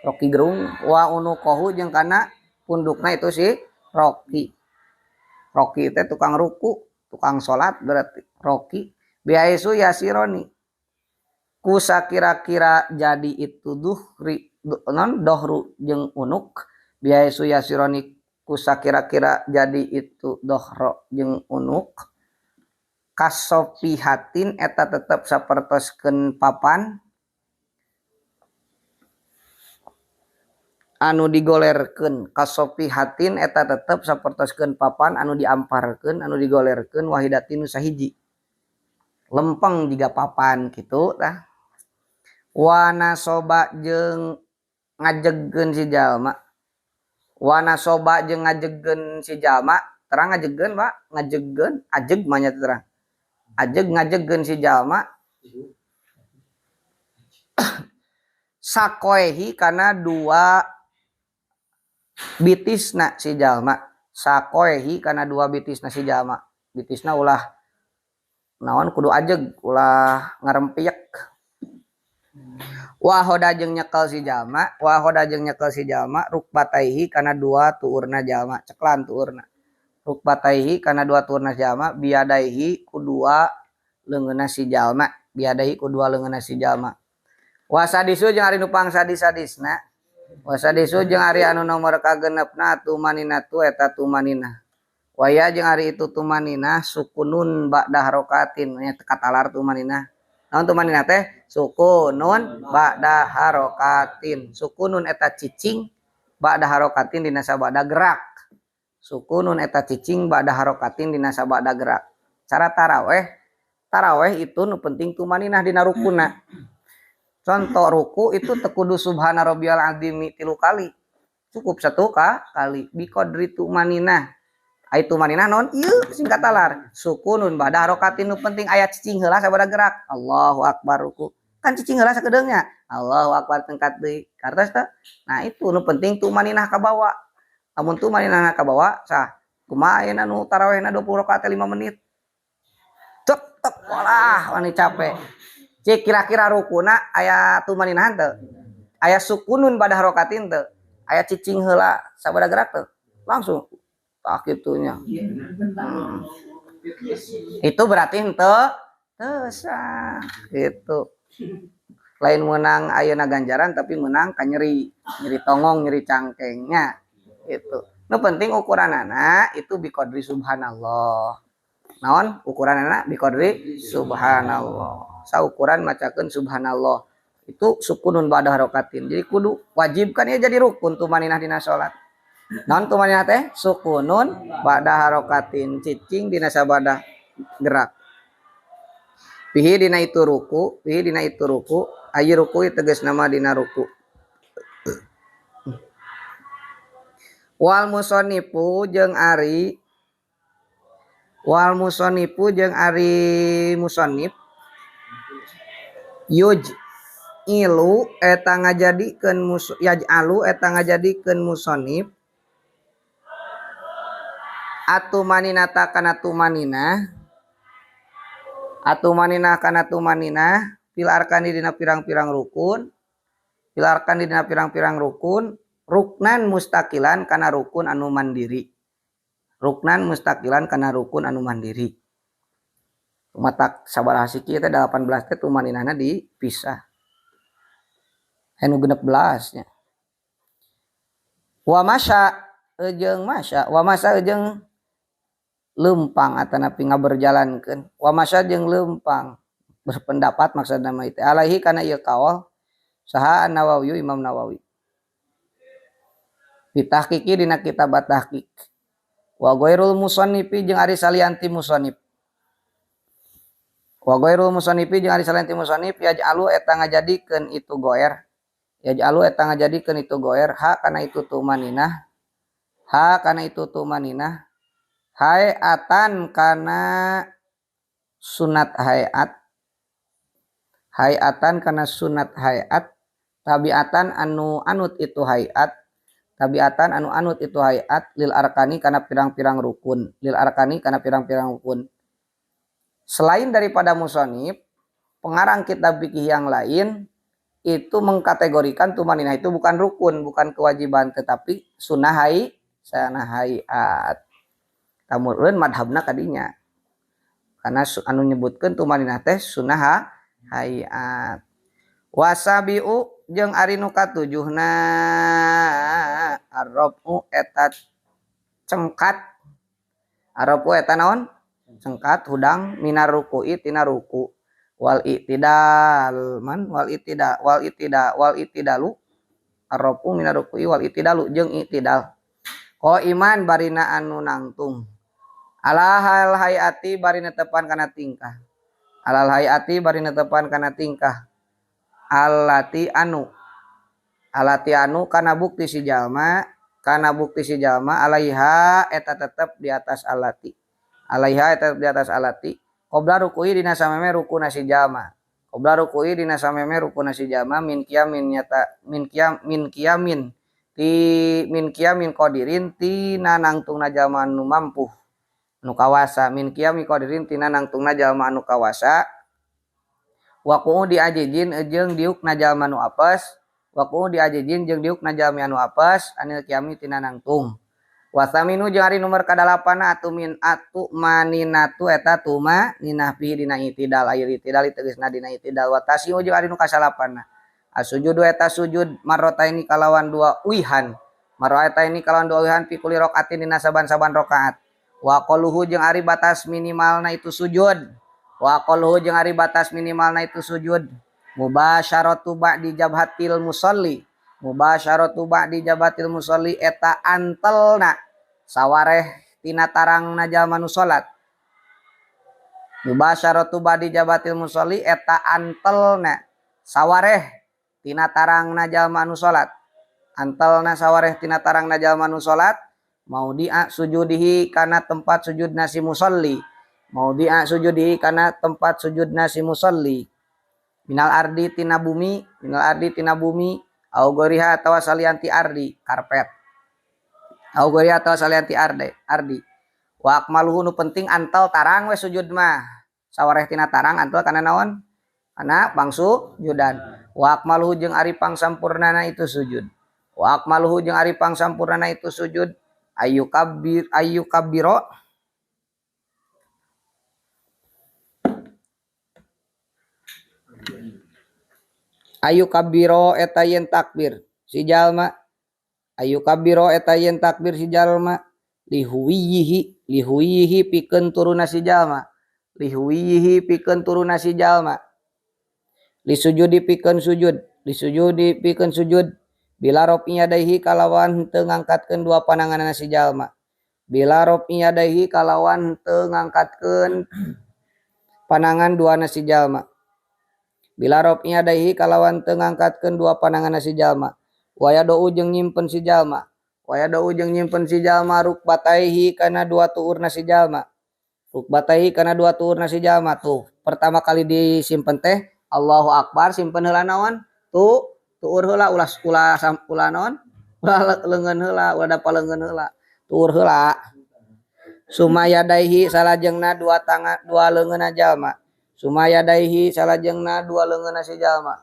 roki gerung wa unuqahu jeung kana pundukna itu si roki roki teh tukang ruku tukang salat berarti roki biaisu yasironi kusa kira-kira jadi itu duhri non dohru jeung unuk biaisu yasironi kusa kira-kira jadi itu dohro jeung unuk kasopihatin eta tetep sapertoskeun papan anu digolerkeun kasopihatin eta tetep sapertoskeun papan anu diamparkeun anu digolerkeun wahidatin nu sahiji lempeng jiga papan kitu tah wanasoba jeung ngajegkeun si jalma wanasoba jeung ngajegkeun si jalma terang ngajegkeun Pak ngajegkeun ajeg mah nya terang ajeg ngajegkeun si jalma sakoehi kana dua bitisna si jalma sakoehi kana dua bitisna si jalma bitisna ulah naon kudu ajeg ulah ngarempiek wahoda jeung nyekel si jalma wahoda jeung nyekel si jalma rukbataihi kana dua tuurna jalma ceklan tuurna rukbataihi kana dua tuurna jalma biadaihi ku dua leungeunna si jalma biadaihi ku dua leungeunna si jalma wasadisu jeung ari nu pangsadis-sadisna wasadisu jeung ari anu nomor kagenepna tumanina tu eta tumanina waya jeung ari itu tumanina sukunun ba'da harokatin nya katalar tumanina naon tumanina teh sukunun ba'da harokatin sukunun eta cicing ba'da harokatin dina sabada gerak sukunun eta cicing ba'da harokatin dina sabada gerak cara taraweh taraweh itu nu penting tumaninah dina rukuna contoh ruku itu teu kudu subhana rabbiyal azimi 3 kali cukup 1 kali biqadri tumaninah ai tumaninah naon ieu singkat talar sukunun ba'da harokatin nu penting aya cicing heula sabada gerak Allahu akbar ruku kan cicing heula sakedeungnya Allahu akbar tengkat deui kartos teh nah itu nu penting tumaninah kabawa lamun tumaninah kabawa sah kumaha ayeuna nu tarawehna 20 rakaat 5 menit tek tek walah wani capek cik kira-kira rukuna aya tumaninah teu aya sukunun ba'da harokatin teu aya cicing heula sabada gerak teu langsung tak gitunya. Itu berarti henteu teu sah gitu. Lain menang ayeuna ganjaran tapi menang ka nyeri, nyeri tongong, nyeri cangkengnya gitu. Nu penting ukuranana itu biqadri subhanallah. Naon ukuranana biqadri subhanallah. Saukuran macakeun subhanallah. Itu sukunun ba'da harokatin. Jadi kudu wajib kan ya jadi rukun tumaninah dina salat. Naon tumaninah teh sukunun ba'da harokatin cicing dina sabada gerak. Pihi dina itu ruku, pihi dina itu ruku. Ayi ruku tegas nama dina ruku. Wal musonnifu jeung ari wal musonnifu jeung ari musonnif yuj ilu eta ngajadikeun yaj'alu eta ngajadikeun musonnif atumaninata kana tumanina atumanina kana tumanina fil arkani dina pirang-pirang rukun fil arkani dina pirang-pirang rukun ruknan mustaqilan kana rukun anu mandiri ruknan mustaqilan kana rukun anu mandiri matak sabaraha siki teh 18 teh tumaninana dipisah anu 16 nya wa masya jeung masya wa masya jeung leumpang atanapi ngaberjalankeun wa masya jeung leumpang berpendapat maksudna mah itu alaihi kana ieu kaol saha An-Nawawi Imam Nawawi ditahqiqi dina kitab tahqiq wa ghairul musannifi jeung ari salianti musannif wa ghairul musannifi jeung ari salianti musannif yaj'alu eta ngajadikeun itu goer yaj'alu eta ngajadikeun itu goer ha kana itu tumaninah ha kana itu tumaninah hayatan kana sunat hayat hayatan kana sunat hayat tabiatan anu anut itu hayat tabiatan anu anut itu hayat lil arkani kana pirang-pirang rukun lil arkani kana pirang-pirang rukun. Selain daripada musonif, pengarang kitab fikih yang lain itu mengkategorikan tumaninah itu bukan rukun, bukan kewajiban, tetapi sunnah hayat. Tamureun madhabna kadinya. Karena anu nyebutkeun tumaninah teh sunnah hayat. Wasabiu jeung ari nu katujuhna arrafu eta cengkat. Arrafu eta naon? Cengkat hudang minar ruku'i tina ruku. Wal i'tidal man wal i'tida wal i'tida wal i'tidalu arrafu minar ruku'i wal i'tidalu jeung i'tidal. Qaiman barina anu nangtung. Ala hal hayati barina tepan kana tingkah. Alal hayati barina tepan kana tingkah. Alati anu kana bukti si jalma alaiha eta tetep di atas alati alaiha eta tetep di atas alati qabla ruku'i dina sameme rukuna si jalma qabla ruku'i dina sameme rukuna si jalma min qiyamin nyata min qiyam min qiyamin ti min qiyamin qadirin tina nangtungna jalma anu mampu anu kawasa min qiyami qadirin tina nangtungna jalma anu kawasa wa qu'udi ajijin jeung diukna jalma nu apes wa qu'udi ajijin jeung diukna jalma anu apes anil qiyami tina nangtung wa thaminu jeung ari nomor kadalapanna atu min atu maninatu eta tuma ninah fi dina itidal air itidal tegasna dina itidal wa tasiu jeung ari nu kasalapanna asujudu eta sujud marrotaini kalawan dua uihan marrotaini kalawan dua uihan fi kulli rakaatin dina saban-saban rakaat wa qaluhu jeung ari batas minimalna itu sujud wa qaluhu jeung ari batas minimalna itu sujud mubasyaratu ba'di jabhatil musalli mubasyaratu ba'di jabhatil musalli eta antelna sawareh tina tarangna jalma nu salat mubasyaratu ba'di jabhatil musalli eta antelna sawareh tina tarangna jalma nu salat antelna sawareh tina tarangna jalma nu salat maudi'a sujudihi kana tempat sujudna si musalli maudi'a sujudihi kana tempat sujudna si musalli minal ardi tina bumi minal ardi tina bumi au goriha atawa salianti ardi karpet au goriha atawa salianti ardi ardi wa akmaluhu nu penting antel tarang we sujud mah sawareh tina tarang antel kana naon kana pangsujudan wa akmaluhu jeung ari pangsampurnana itu sujud wa akmaluhu jeung ari pangsampurnana itu sujud ayu kabir ayu kabiro ayu kabiro eta yen takbir si jalma ayu kabiro eta yen takbir si jalma lihuwihi lihuwihi pikeun turuna si jalma lihuwihi pikeun turuna si jalma lisujudi pikeun sujud lisujudi pikeun sujud bila rofi yadaihi kalawan teu ngangkatkeun dua pananganna si jalma bila rofi yadaihi kalawan teu ngangkatkeun panangan duana si jalma Bila robnya daihi kalawan teu ngangkatkeun dua pananganna si jalma. Waya dou jeung nyimpen si jalma. Waya dou jeung nyimpen si jalma rukbataihi kana dua tuurna si jalma. Rukbataihi kana dua tuurna si jalma tuh. Pertama kali disimpen teh Allahu Akbar simpen heula naon? Tuh tuur heula ulah ulah ulah naon? Ulah leungeun heula, ulah dapa leungeun heula. Tuur heula. Sumaya daihi salajengna dua tangan dua leungeunna jalma. Sumaya daihi salajengna dua leungeunna si jalma.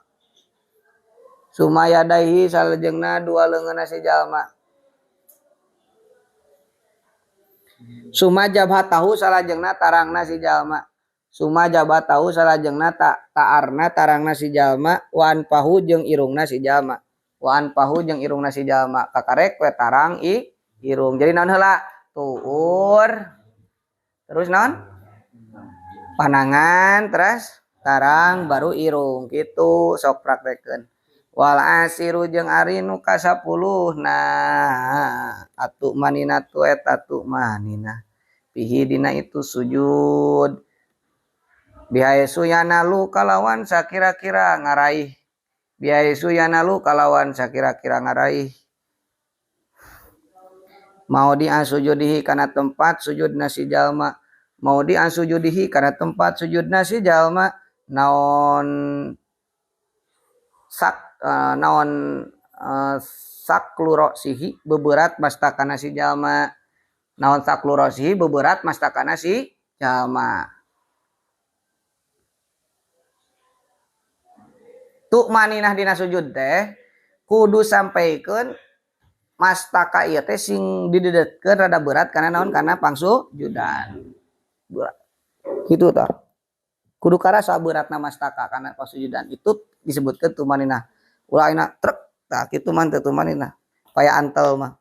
Sumaya daihi salajengna dua leungeunna si jalma. Suma jabhatahu salajengna tarangna si jalma. Suma jabhatahu salajengna taarna tarangna si jalma wa anfahu jeung irungna si jalma. Wa anfahu jeung irungna si jalma. Kakarek we tarang irung. Jadi naon heula? Tuur. Terus naon? Panangan terus tarang baru irung gitu sok praktekeun. Wal asiru jeung ari nu ka-10 nah atu manina tu eta tu manina pihi dina itu sujud bihaesu yanalu kalawan sakira-kira ngaraih bihaesu yanalu kalawan sakira-kira ngaraih mau di asujudihi kana tempat sujudna si jalma mau di asujudihi kana tempat sujudna si jalma naon sak naon sakluro sihi beberat mastakana si jalma naon sakluro sihi beberat mastakana si jalma tu maninah dina sujud teh kudu sampaikeun mastaka ieu teh sing didedetkeun rada berat karena naon karena pangsujudan berat kitu tah kudu karasa beratna mastaka karena pangsujudan itu disebutkeun tumaninah ulah ayeuna trek tah kitu mah teu tumaninah paya antel mah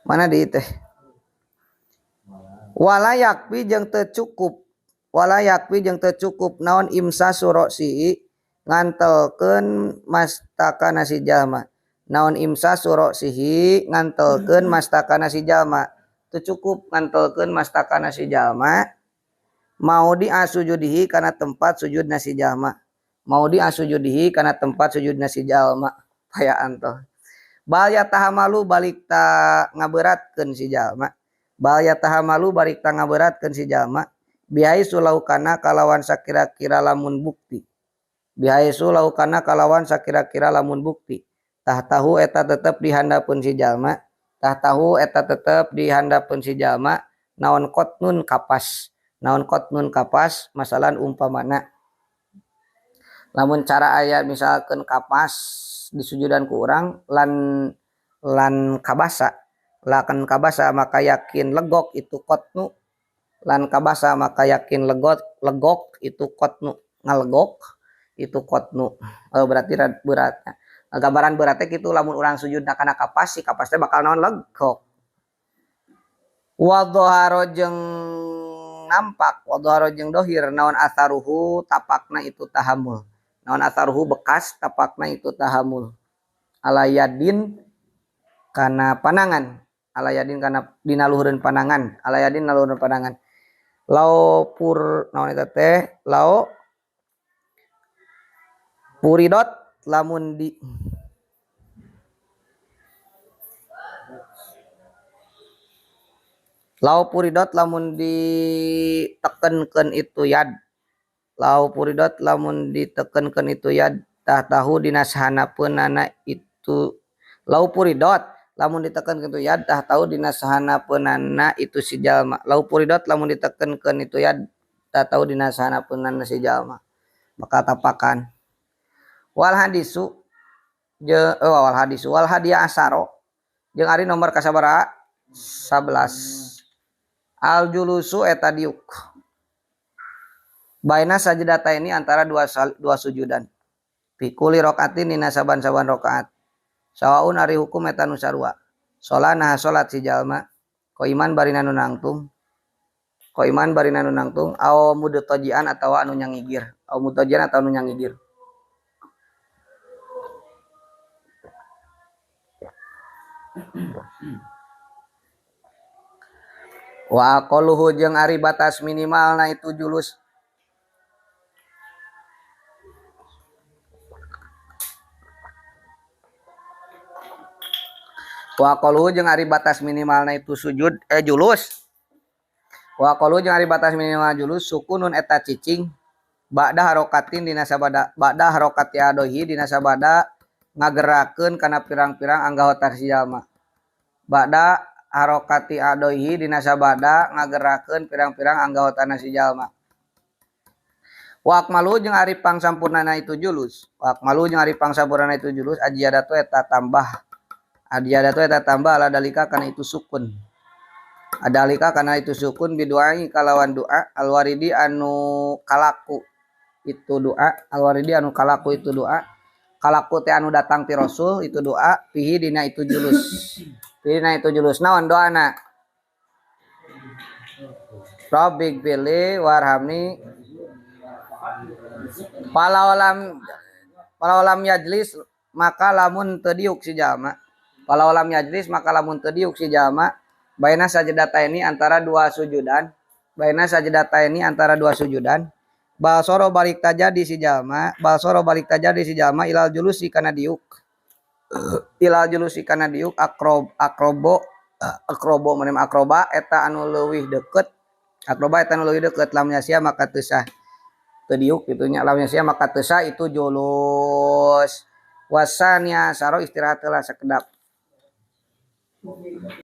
mana di teh walayakpi jeung teu cukup walayakpi jeung teu cukup naon imsa surasi ngantelkeun mastakana si jalma naon imsa surasihi ngantelkeun mastakana si jalma teu cukup ngantelkeun mastakana si jalma mau di asujudihi kana tempat sujudna si jalma mau di asujudihi kana tempat sujudna si jalma paya antoh bal yatahamalu balik ta ngaberatkeun si jalma bal yatahamalu balik ta ngaberatkeun si jalma bihai sulaukana kalawan sakira-kira lamun bukti bihai sulaukana kalawan sakira-kira lamun bukti tah tahu eta tetep dihandapeun si jalma tah tahu eta tetep dihandapeun si jalma naon qotnun kapas masalan umpamana lamun cara aya misalkeun kapas disujudan ku urang lan lan kabasa lakan kabasa maka yakin legok itu qotnu lan kabasa maka yakin legok itu qotnu ngalegok itu qotnu berarti beratnya gambaran beratnya gitu lamun urang sujud kana kapas si kapas teh bakal naon legok wadhahara jeung nampak wadhahara jeung dohir naon asaruhu tapakna itu tahamul naon asaruhu bekas tapakna itu tahamul alayadin kana panangan alayadin kana dina luhureun panangan alayadin luhureun panangan lao pur naon eta teh lao puridot lamun di lau puridot lamun ditekenkeun itu yad lau puridot lamun ditekenkeun itu yad tah tahu dina sahanapeunana itu lau puridot lamun ditekenkeun itu yad tah tahu dina sahanapeunana itu si jalma lau puridot lamun ditekenkeun itu yad tah tahu dina sahanapeunana si jalma bakal tapakan wal hadisu je wal hadisu wal hadiah asaro jeung ari nomor kasabaraha 11 al julusu eta diuk baina sajdata ini antara dua sujudan fi kulli rakaatin dina saban-saban rakaat sawaun ari hukum eta nu sarua salat nah salat si jalma qaiman barina nu nangtung qaiman barina nu nangtung aw mudtajian atawa anu nyangigir aw mudtajian atawa anu nyangigir Wa aqalluhu jeung ari batas minimalna itu julus. Wa aqalluhu jeung ari batas minimalna itu sujud julus. Wa aqalluhu jeung ari batas minimal julus sukunun eta cicing ba'da harokatin dina sabada ba'da harokati adohi dina sabada ngagerakeun kana pirang-pirang anggota si jalma. Ba'da harokati adohi dina sabada ngagerakeun pirang-pirang anggotana si jalma. Wa akmalu jeung ari pangsampurnana itu julus. Wa akmalu jeung ari pangsampurnana itu julus ajiyadatu eta tambah. Adiyadatu eta tambah ala dalika kana itu sukun. Adalika kana itu sukun biduai kalawan doa alwaridi anu kalaku itu doa alwaridi anu kalaku itu doa kalaku teh anu datang ti Rasul itu doa pihi dina itu julus. Dina itu julus naon doana? Rabbig fili warhamni palaolam yajlis maka lamun teu diuk si jalma. Palaolam yajlis maka lamun teu diuk si jalma baina sajdataini antara dua sujudan, baina sajdataini antara dua sujudan, balsoro balik tajadi si jalma, balsoro balik tajadi si jalma ilal julusi kana diuk. Ilal julusi kana diuk akrob akrobo akrobo menem akroba eta anu leuwih deukeut, akroba eta anu leuwih deukeut lam yasia maka teu sah. Teu diuk kitu nya lam yasia maka teu sah itu julus. Wasania saro istirahat heula sakedap.